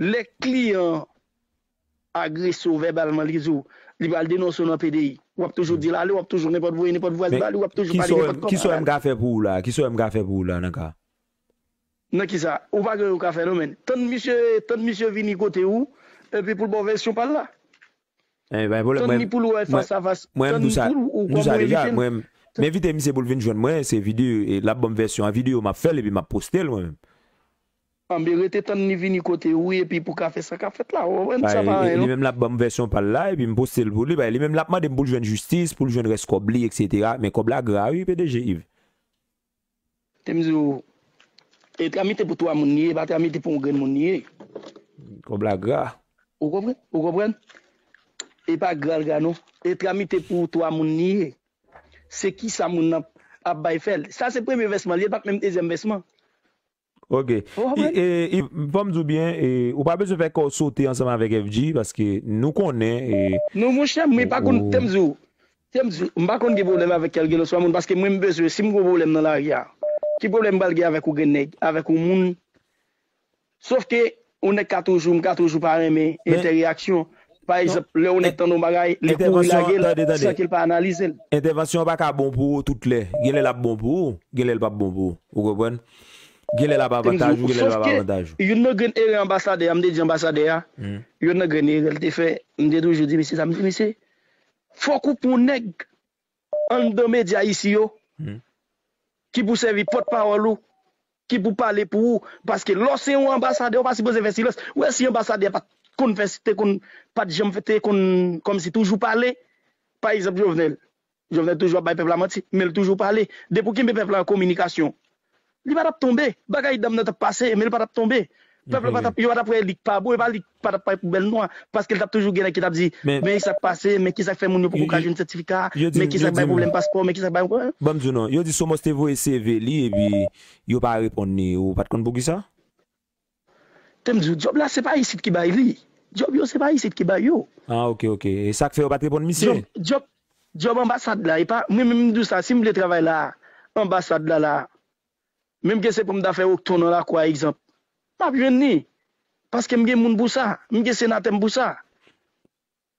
Lè kliyan an agrese w vèbalman, li di w, li pral denonse w nan P D I. W ap toujou di l ale, w ap toujou nenpòt voye, nenpòt vwaz ba li, w ap toujou pale nenpòt kòb. Kisa w wè m ka fè pou ou la? Kisa w wè m ka fè pou ou la nan ka? Nan kisa? Ou pa gen anyen ou ka fè non, menn. Tann misye, tann misye vini kote ou, epi pou l ba w vèsyon pa l la. Tann li pou l wè fas a fas. Tann li pou l ou kòm ou envite l. Mwen, m envite misye pou l vin jwenn mwen, se videyo, e l ap ban m vèsyon an videyo, m ap fè l epi m ap poste l mwen menm. Anben rete tann li vini kote ou epi pou ka fè sa k ap fèt la, ou konprann? Sa pa anyen non. Li menm l ap ban m vèsyon pa l la, epi m poste l pou li. Li menm l ap mande m pou l jwenn jistis, pou l jwenn rès kòb li, etsetera. Men kòb la gra wi, P D G Yves. Te m di w, e tramite pou twa moun li ye, e pa tramite pou yon grenn moun li ye. Kòb la gra. Ou konprann? Ou konprann? E pa gra l gra non. E tramite pou twa moun li ye. Se kisa moun nan ap bay fè l. Sa se premye vèsman li, e pa t menm dezyèm vèsman. Ok. Ou konprann? E, e, fò m di w byen, e, ou pa bezwen fè kò w sote ansanm avèk F G, paske nou konnen, e, non, monchè, mwen pa konn, te m di w, te m di w, m pa konn gen pwoblèm avèk kèlkelanswa moun, paske mwen m bezwen, si m gen yon pwoblèm nan lari a, ki pwoblèm m pral gen avèk yon grenn nèg, avèk yon moun? Sòf ke yon nèg ka toujou, m ka toujou pa renmen entèreyaksyon. Pa egzanp, lè yon nèg tande yon bagay, li kouri lage l san ke l pa analize l. Entèvansyon an pa ka bon pou ou tout lè. Gen lè l ap bon pou ou, gen lè l p ap bon pou ou. Ou konprann? Gen lè l ap avantaj ou, gen lè l p ap avantaj ou. Youn nan grenn erè anbasadè a, m te di anbasadè a, youn nan grenn erè l te fè, m te toujou di misye sa, m di misye, fòk ou pran yon nèg anndan medya isi yo ki pou sèvi pòtpawòl ou, ki pou pale pou ou, paske lè w se yon anbasadè, ou pa sipoze fè silans. Ou wè si anbasadè a pa t konn fè, te konn, pa t janm fè, te konn kòmsi toujou pale, pa egzanp Jovenel. Jovenel toujou ap bay pèp la manti, men l toujou pale. Depi w kenbe pèp la an kominikasyon, li pa t ap tonbe. Bagay dam nan t ap pase, men l pa t ap tonbe. Pèp la pa t ap, yo pa t ap wè li k pa bon, e pa li k pa t ap pale pou bèl nwa, paske l t ap toujou gen nèg ki t ap di, men sa k pase, men kisa k fè moun yo poko ka jwenn sètifika, men kisa k bay pwoblèm paspò, men kisa k bay. Ban m di w non, yo di Somos te voye C V li, epi yo pa reponn li, ou pa t konn poukisa? Te m di w, djòb la se pa isit ki bay li. Djòb yo se pa isit ki bay yo. Ah, ok, ok. E sa k fè yo pa t reponn misye? Djòb, djòb, djòb anbasad la, e pa, mwen menm m di w sa, si m vle travay la, anbasad la, la, menm ke se pou m ta fè okton nan lakou a, egzanp, m ap jwenn li. Paske m gen moun pou sa, m gen senatè m pou sa.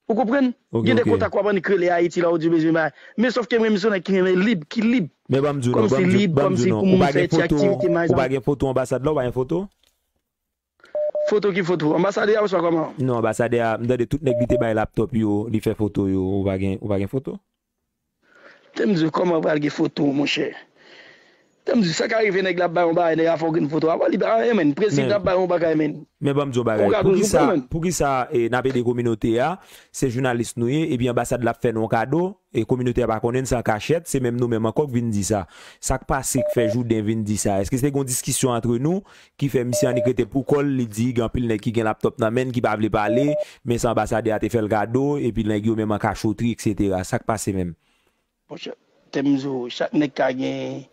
Ou konprann? Gen de kontak w ap annik rele Ayiti la, ou di w bezwen bay. Men sòf ke mwen, m se yon nèg ki renmen lib, ki lib. Men ban m di w non, ban m di w non, ou pa gen foto, ou pa gen foto anbasad la, ou pa gen foto? Foto ki foto? Anbasadè a oswa kòman? Non, anbasadè a, m tande tout nèg li te bay laptòp yo, li fè foto yo, ou pa gen, ou pa gen foto? Te m di w, kòman pral gen foto, monchè? Te m di w, sa ka rive nèg la ap bay yon bagay, nèg la fè w gen foto. Apa li pa anyen, menn. Prezidan ap bay yon bagay, menn. Men ban m di w yon bagay. Poukisa, poukisa, e, n ap ede kominote a, se jounalis nou ye, epi anbasad la ap fè nou yon kado, e kominote a pa konnen n, se an kachèt, se menm nou menm ankò k vin di sa. Sa k pase k fè Jouden vin di sa? Èske se te gen yon diskisyon antre nou ki fè misye annik rete pou kò l, li di gen anpil nèg ki gen laptòp nan men n ki pa vle pale, men sa anbasadè a te fè l kado, epi nèg yo menm an kachotri, etsetera. Sa k pase menm? Monchè, te m di w, chak nèg ka gen,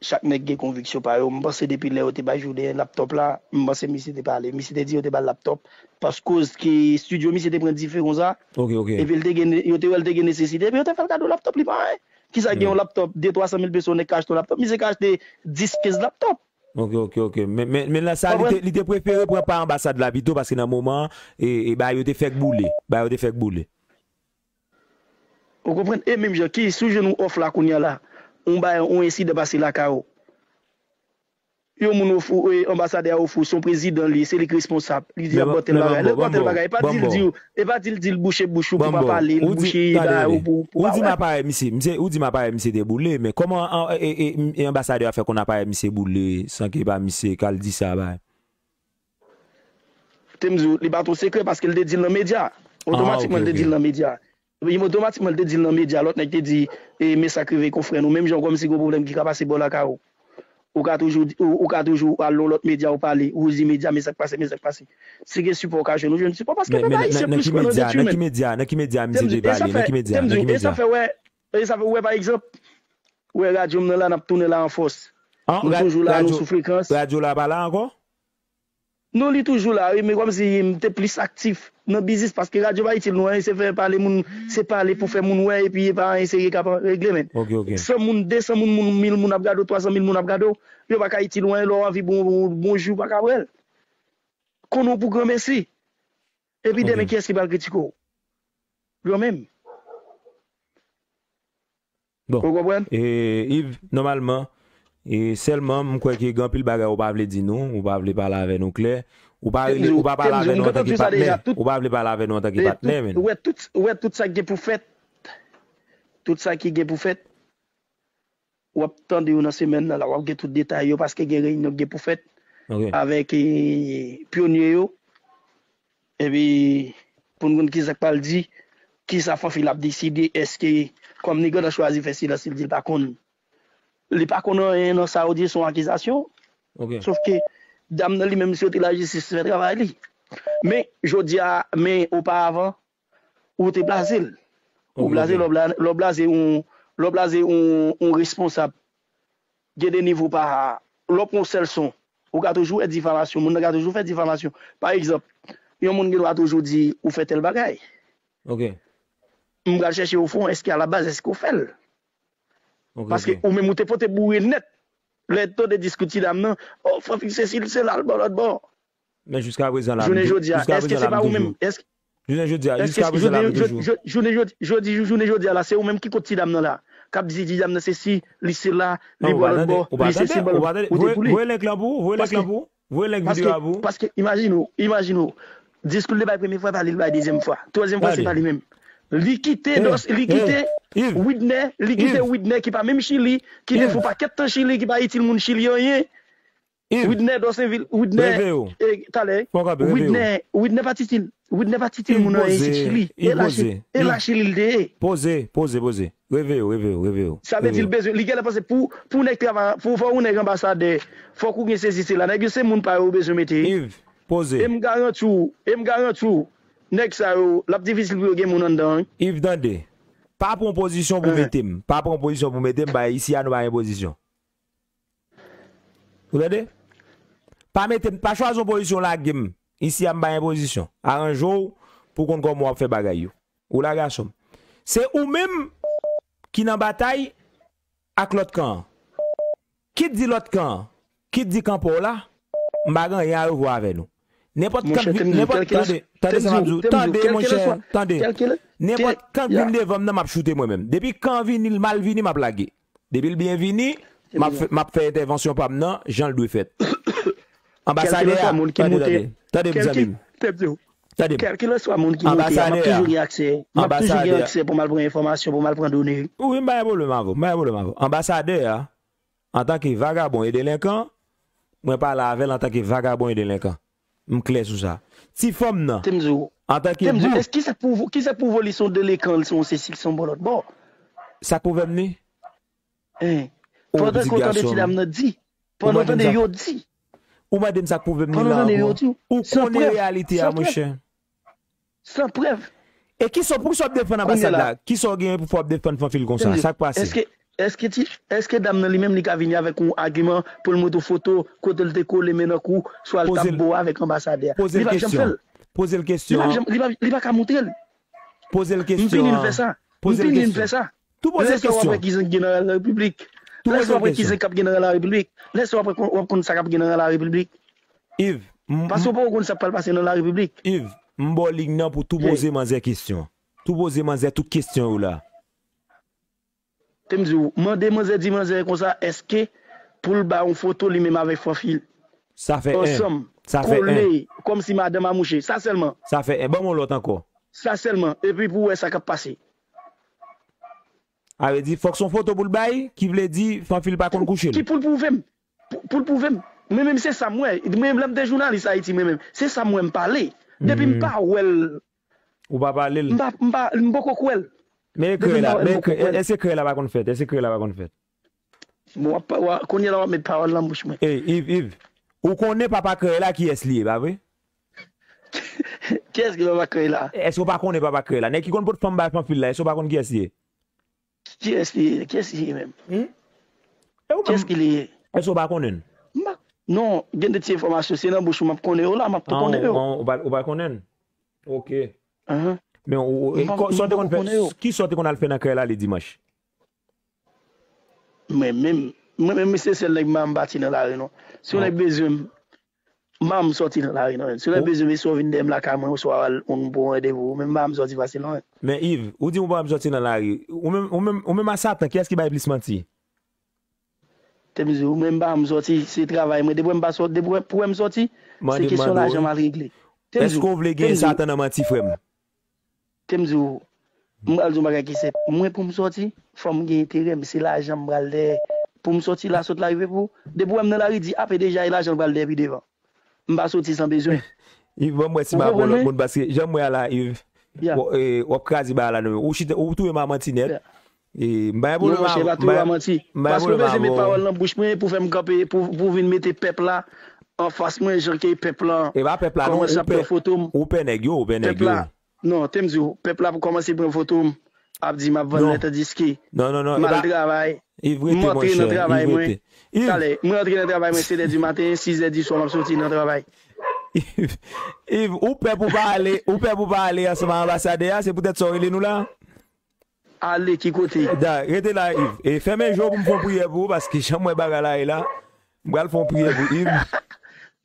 chak nèg gen konviksyon pa yo. M panse depi lè yo te bay Jouden laptòp la, m panse misye te pale. Misye te di yo te ba l laptòp, paske koz ki estidyo misye te pran dife konsa, epi l te gen, yo te wè l te gen nesesite, epi yo te fè l kado laptòp, li pa anyen. Kisa gen yon laptòp, de twa san mil peso, nèg ka achte yon laptòp, misye ka achte dis, kenz laptòp. Ok, ok, ok. Men, men, men la, sa, li te, li te prefere pran pa anbasad la pito, paske nan moman an, e, e, bagay yo te fèk boule. Bagay yo te fèk boule. Ou konprann? E menm jan ki, si w jwenn yon òf la kounye a la, yon bagay, yon ensidan pase lakay ou. Yon moun ofri w, e, anbasadè a ofri w, se yon prezidan li ye, se li k responsab. Li di y ap ba w tèl bagay. Lè l ba w tèl bagay, e pa di l di w, e pa di l di l bouche bouch ou pou pa pale, l bouche bagay ou pou, pou pa wè. Ou di m aparèy misye, misye, ou di m aparèy misye te boule, men kòman an, e, e, e, e anbasadè a fè konn aparèy misye boule san ke pa misye k al di sa bay? Te m di w, li pa t yon sekrè paske l te di l nan medya. Otomatikman, l te di l nan medya. Epi otomatikman, l te di l nan medya. Lòt nèg te di, e, men sa k rive konfrè nou. Menm jan kòmsi gen yon pwoblèm ki ka pase bò lakay ou. Ou ka toujou, ou, ou ka toujou al nan lòt medya, ou pale, ou di medya, men sa k pase, men sa k pase. Si gen sipò ou ka jwenn, ou jwenn sipò, paske pèp ayisyen plis pran nan detrimèn. Nan ki medya, nan ki medya misye te pale, nan ki medya, nan ki medya? E sa fè wè, e sa fè wè, pa egzanp, wè radyo m nan la, n ap tounen la an fòs. Nou toujou la, nou sou frekans. Radyo la pa la ankò? Non, li toujou la, wi, men kòmsi m te plis aktif nan biznis, paske radyo pa itil nou anyen, se fè pale moun, se pale pou fè moun wè, epi e pa anyen serye k ap regle, men. San moun, de san moun, moun, mil moun ap gade w, twa san mil moun ap gade w, yo pa ka itil ou anyen, lè w anvi bon, bon, bonjou, ou pa ka wè l. Konnen w pou granmesi. Epi demen, kiyès ki pral kritike w? Yo menm. Bon. Ou konprann? E, Yves, nòmalman, e, sèlman, m kwè ke gen anpil bagay ou pa vle di nou, ou pa vle pale avè nou klè, ou pa rele, ou pa pale avè nou antanke patnè, ou pa vle pale avè nou antanke patnè, men. Ou wè tout, ou wè tout sa ki gen pou fèt, tout sa ki gen pou fèt, w ap tande yo nan semèn nan la, w ap gen tout detay yo, paske gen reyinyon ki gen pou fèt avèk, e, pyonye yo. Epi, pou n konn kisa k pral di, kisa Fanfil ap deside, èske, kòm nèg la chwazi fè silans, li di l pa konn. Li pa konn anyen nan sa yo di, se yon akizasyon. Sof ke, dam nan li menm, si yo te lajistis, fè travay li. Men, jodi a, men oparavan, ou te blaze l. Ou blaze, lè w bla-, lè w blaze yon, lè w blaze yon, yon responsab, gen de nivo pa, lè w pran yon sèl son, ou ka toujou fè difamasyon, moun nan ka toujou fè difamasyon. Pa egzanp, yon moun gen dwa toujou di ou fè tèl bagay. M pral chèche o fon, èske alabaz, èske w fè l? Paske ou menm ou te pote boure nèt. Lè tande diskou ti dam nan, o, Fanfil sesi, l sela, l bò, lòt bò. Men jiska prezan la, jounen jodi a, èske se pa ou menm? Èske Jounen jodi a, jiska prezan l ap toujou. Jounen jodi, jodi, jounen jodi a la, se ou menm ki kont ti dam nan la. K ap di ti dam nan se si, li se la, li bò lòt bò, li se si, li bò lòt bò, ou te pou li. Voye link lan pou ou, voye link lan pou ou, voye link videyo a pou ou. Paske, imajine w, imajine w. Diskou l te bay premye fwa, pa li l bay dezyèm fwa. Twazyèm fwa, se pa li menm. Li kite Dòs, li kite Widnè, li kite Widnè ki pa menm Chili, ki defen yon pakèt tan Chili, ki pa itil moun Chili anyen. Widnè Dòsenvil, Widnè, e, talè, Widnè, Widnè pa t itil, Widnè pa t itil moun anyen isit Chili. E la Chili, e la Chili l te ye. Poze, poze, poze. Reveye w, reveye w, reveye w. Sa vle di l bezwen, li genlè panse pou, pou nèg travay, pou fò yon nèg anbasadè, fòk ou gen sesi sela. Nèg yo se moun pa yo ou bezwen mete. Yves, poze. E m garanti w, e m garanti w, nèg sa yo, l ap difisil pou yo gen moun anndan, wi. Yves, tande. Pa pran pozisyon pou mete m. Pa pran pozisyon pou mete m, ba isi a nou pa gen pozisyon. Ou tande? Pa mete m, pa chwazi yon pozisyon lage m. Isi a m pa gen pozisyon. Aranje w pou w konn kòman w ap fè bagay yo. Ou la gason m. Se ou menm ki nan batay ak lòt kan an. Kit di lòt kan an, kit di kanpè w la, m pa gen anyen a revwa avè nou. Nenpòt kan, nenpòt, tande, tande sa m ap di w, tande, monchè, tande. Nenpòt kan vin devan m nan, m ap choute mwen menm. Depi kan vini, l mal vini, m ap lage. Depi l byen vini, m ap fè, m ap fè entèvansyon pa m nan, jan l dwe fèt. Anbasadè a, tande, tande, tande, mezanmi m. Tande m. Kèlkelanswa moun ki monte a, m ap toujou gen aksè. M ap toujou gen aksè pou m al pran enfòmasyon, pou m al pran done. Wi, m pa gen pwoblèm avè w, m pa gen pwoblèm avè w. Anbasadè a, antanke vagabon e delenkan, mwen pale avè l antanke vagabon e delenkan. M klè sou sa. Ti fanm nan, antanke boug. Kisa k pwouve, kisa k pwouve w li se yon delenkan, li se yon sesi, li se yon bò lòt bò? Sa k pwouve m li? Pandan ke w tande ti dam nan di, pandan w tande yo di. Ou mande m sa k pwouve m li la ankò. Ou konnen reyalite a, monchè. San prèv. E kisa, poukisa w ap defann anbasad la? Kisa w genyen pou fè w ap defann Fanfil konsa? Sa k pase? Èske, èske ti, èske dam nan li menm li ka vini avèk yon agiman pou l montre w foto kote l te kole men nan kou, swa l t ap bo avèk anbasadè a? Li pa janm fè l. Poze l kesyon. Li pa janm, li pa, li pa ka montre l. Poze l kesyon. M vini m fè sa. M vini m fè sa. Tou poze l kesyon. Lè sa w ap wè ki zen k gen nan Larepiblik. Lè sa w ap wè ki zen k ap gen nan Larepiblik. Lè sa w ap wè, w ap konn sa k ap gen nan Larepiblik. Yves, m, paske w poko konn sa k pral pase nan Larepiblik. Yves, m ba w liy nan pou tou poze manzè kesyon. Tou poze manzè tout kesyon yo la. Te m di w, mande manzè, di manzè konsa, èske pou l ba yon foto li menm avèk Fanfil? Sa fè en. Ansanm, kole, kòmsi madanm a mouche. Sa sèlman. Sa fè en. Ban m yon lòt ankò. Sa sèlman. Epi pou w wè sa k ap pase. A vle di, fòk se yon foto pou l bay, ki vle di, Fanfil pa konn kouche l. Ki pou l pwouve m. Pou, pou l pwouve m. Mwen menm, se sa m wè. Mwen menm, lè m te jounalis Ayiti, mwen menm, se sa m wè m pale. Depi m pa wè l. Ou pa pale l. M pa, m pa, m poko kwè l. Men ekrè la, men ekrè, èske ekrè la pa konn fèt? Èske ekrè la pa konn fèt? Bon, w ap pa- w a- kounye a la w ap met pawòl nan bouch mwen. Ey, Yves, Yves, ou konnen papa krèy la kiyès li ye, pa vre? Kiyès ki papa krèy la? Èske w pa konnen papa krèy la? Nèg ki konn pot fanm bay Panfil la, èske w pa konn kiyès li ye? Kiyès li ye? Kiyès li ye menm? Hmm? E ou menm? Kiyès ki li ye? Èske w pa konnen l? M pa- Non, gen de ti enfòmasyon, se nan bouch ou m ap konnen yo la, m ap tou Ah, konnen ou, yo. ou, ou pa, ou pa konnen l? Ok. Ahan. Men ou, ou, M e pa- ko- m sa w te poko konn fè, konnen yo. Ki sa w te konn al fè nan krèy la le dimanch? Mwen menm, mwen menm, se sèl nèg m pa, m pati nan lari non. Si yon Ah. nèg bezwen m, m pa m sòti nan lari non. Si yon nèg Ou- bezwen m, e swa w vin dèyè m lakay mwen, oswa w al yon bon randevou, men m pa m sòti fasil non. Men Yves, ou di ou pa m sòti nan lari. Ou menm, ou menm, ou menm a Satan, kiyès ki bay plis manti? Te m di w, mwen m pa janm sòti, se travay mwen. Depi w wè m pa sòti, depi w wè, pou w wè m sòti, se Mande, kesyon mande w, lajan wi. M al regle. Te m di Èske w, w vle te m genyen di w, Satan nan manti, frè m? Te m di w, m pral di w yon bagay ki senp. Mwen, pou m sòti, fò m gen enterè m, se lajan m pral dèyè. Pou m sòti la, sot la rive pou, depi w wè m nan lari, di, ape deja, e lajan l pral dèyè pi devan. M pa soti san bezwen. Yves, ban m wè si Ou m ap pran konprann lòt mwen? Moun, paske jan m wè a la, Yves, Ya. w, e, w ap kraze bagay la, non. Ou chita, ou touye m a manti nèt. Ya. E, m pa gen Non, pwoblèm monchè, avè w, pa m tou pa, a manti. M pa gen Paske w pwoblèm bezwen avè met w. Pawòl nan bouch mwen pou fè m kanpe, pou, pou vin mete pèp la anfas mwen, jan ke pèp la E pa pèp la, non, kòmanse ou ap pè, pran foto m. Ou pè nèg yo, ou pè nèg Pèp yo. la, non, te m di w, pèp la pou kòmanse pran foto m, ap di m ap vann Non. lè, tandiske Non, non, non, e m al pa, travay, Yves, m rete, antre nan monchè, travay Yves, mwen. Rete. Yves. Talè, mwen antre nan travay mwen sèt è di maten, sis è di swa, m ap soti nan travay. Yves, Yves, ou pè pou pa ale, ou pè pou pa ale ansanm ak anbasadè a, se poutèt sa w rele nou la? Ale ki kote? Da, rete la, Yves. E fèmen je w pou m fè yon priyè pou ou, paske jan m wè bagay la ye la, m pral fè yon priyè pou Yves.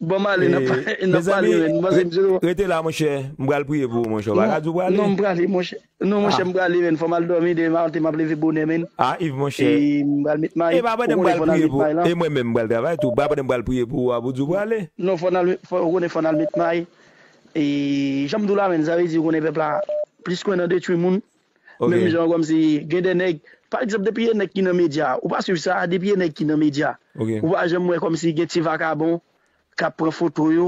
Bon, m ale, n ap, E, n ap pale, mezanmi, men. M panse re-, m se rete la, monchè. M pral priye pou ou, monchè. Ou pa Non, ka di w prale? non, m prale, monchè. Non, monchè, Ah. m prale, men. Fò m al dòmi demen maten, m ap leve bonè, men. Ah, Yves, monchè. E m pral met may. E pa pandan m Ou konnen pral fò n al priye met pou, may lan. e mwen menm, m pral travay tou. Pa pandan m pral priye pou ou, a, pou di w prale. Non, fò n al, fò, ou konnen fò n al met may. E jan m di w la, men, sa vle di, ou konnen pèp la, plis kwè nan detwi moun. Ok. Menm jan kòmsi gen de nèg, pa egzanp, depi e nèg ki nan medya, ou pa swiv sa, depi e nèg ki nan medya, Ok. ou pa janm wè kòmsi gen ti vakabon k ap pran foto yo,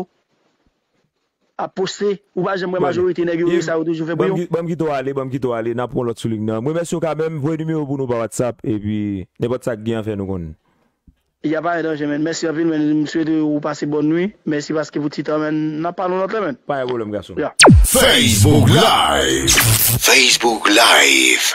ap poste, ou pa janm wè Bon, majorite nèg yo, Yves, sa yo toujou fè ban m pou yo. ki-, ban m kite w ale, ban m kite w ale, n ap pran lòt sou liy nan. M remèsye w kanmenm, voye nimewo pou nou pa WhatsApp, epi nenpòt sa k gen an fè nou konnen. Y a pa gen danje, men. Mèsi anpil, men. M swete ou pase bòn nwi. Mèsi paske pou ti tan, men. N ap pale yon lòt lè, men. Pa gen pwoblèm, gason. Ya. Facebook Live. Facebook Live.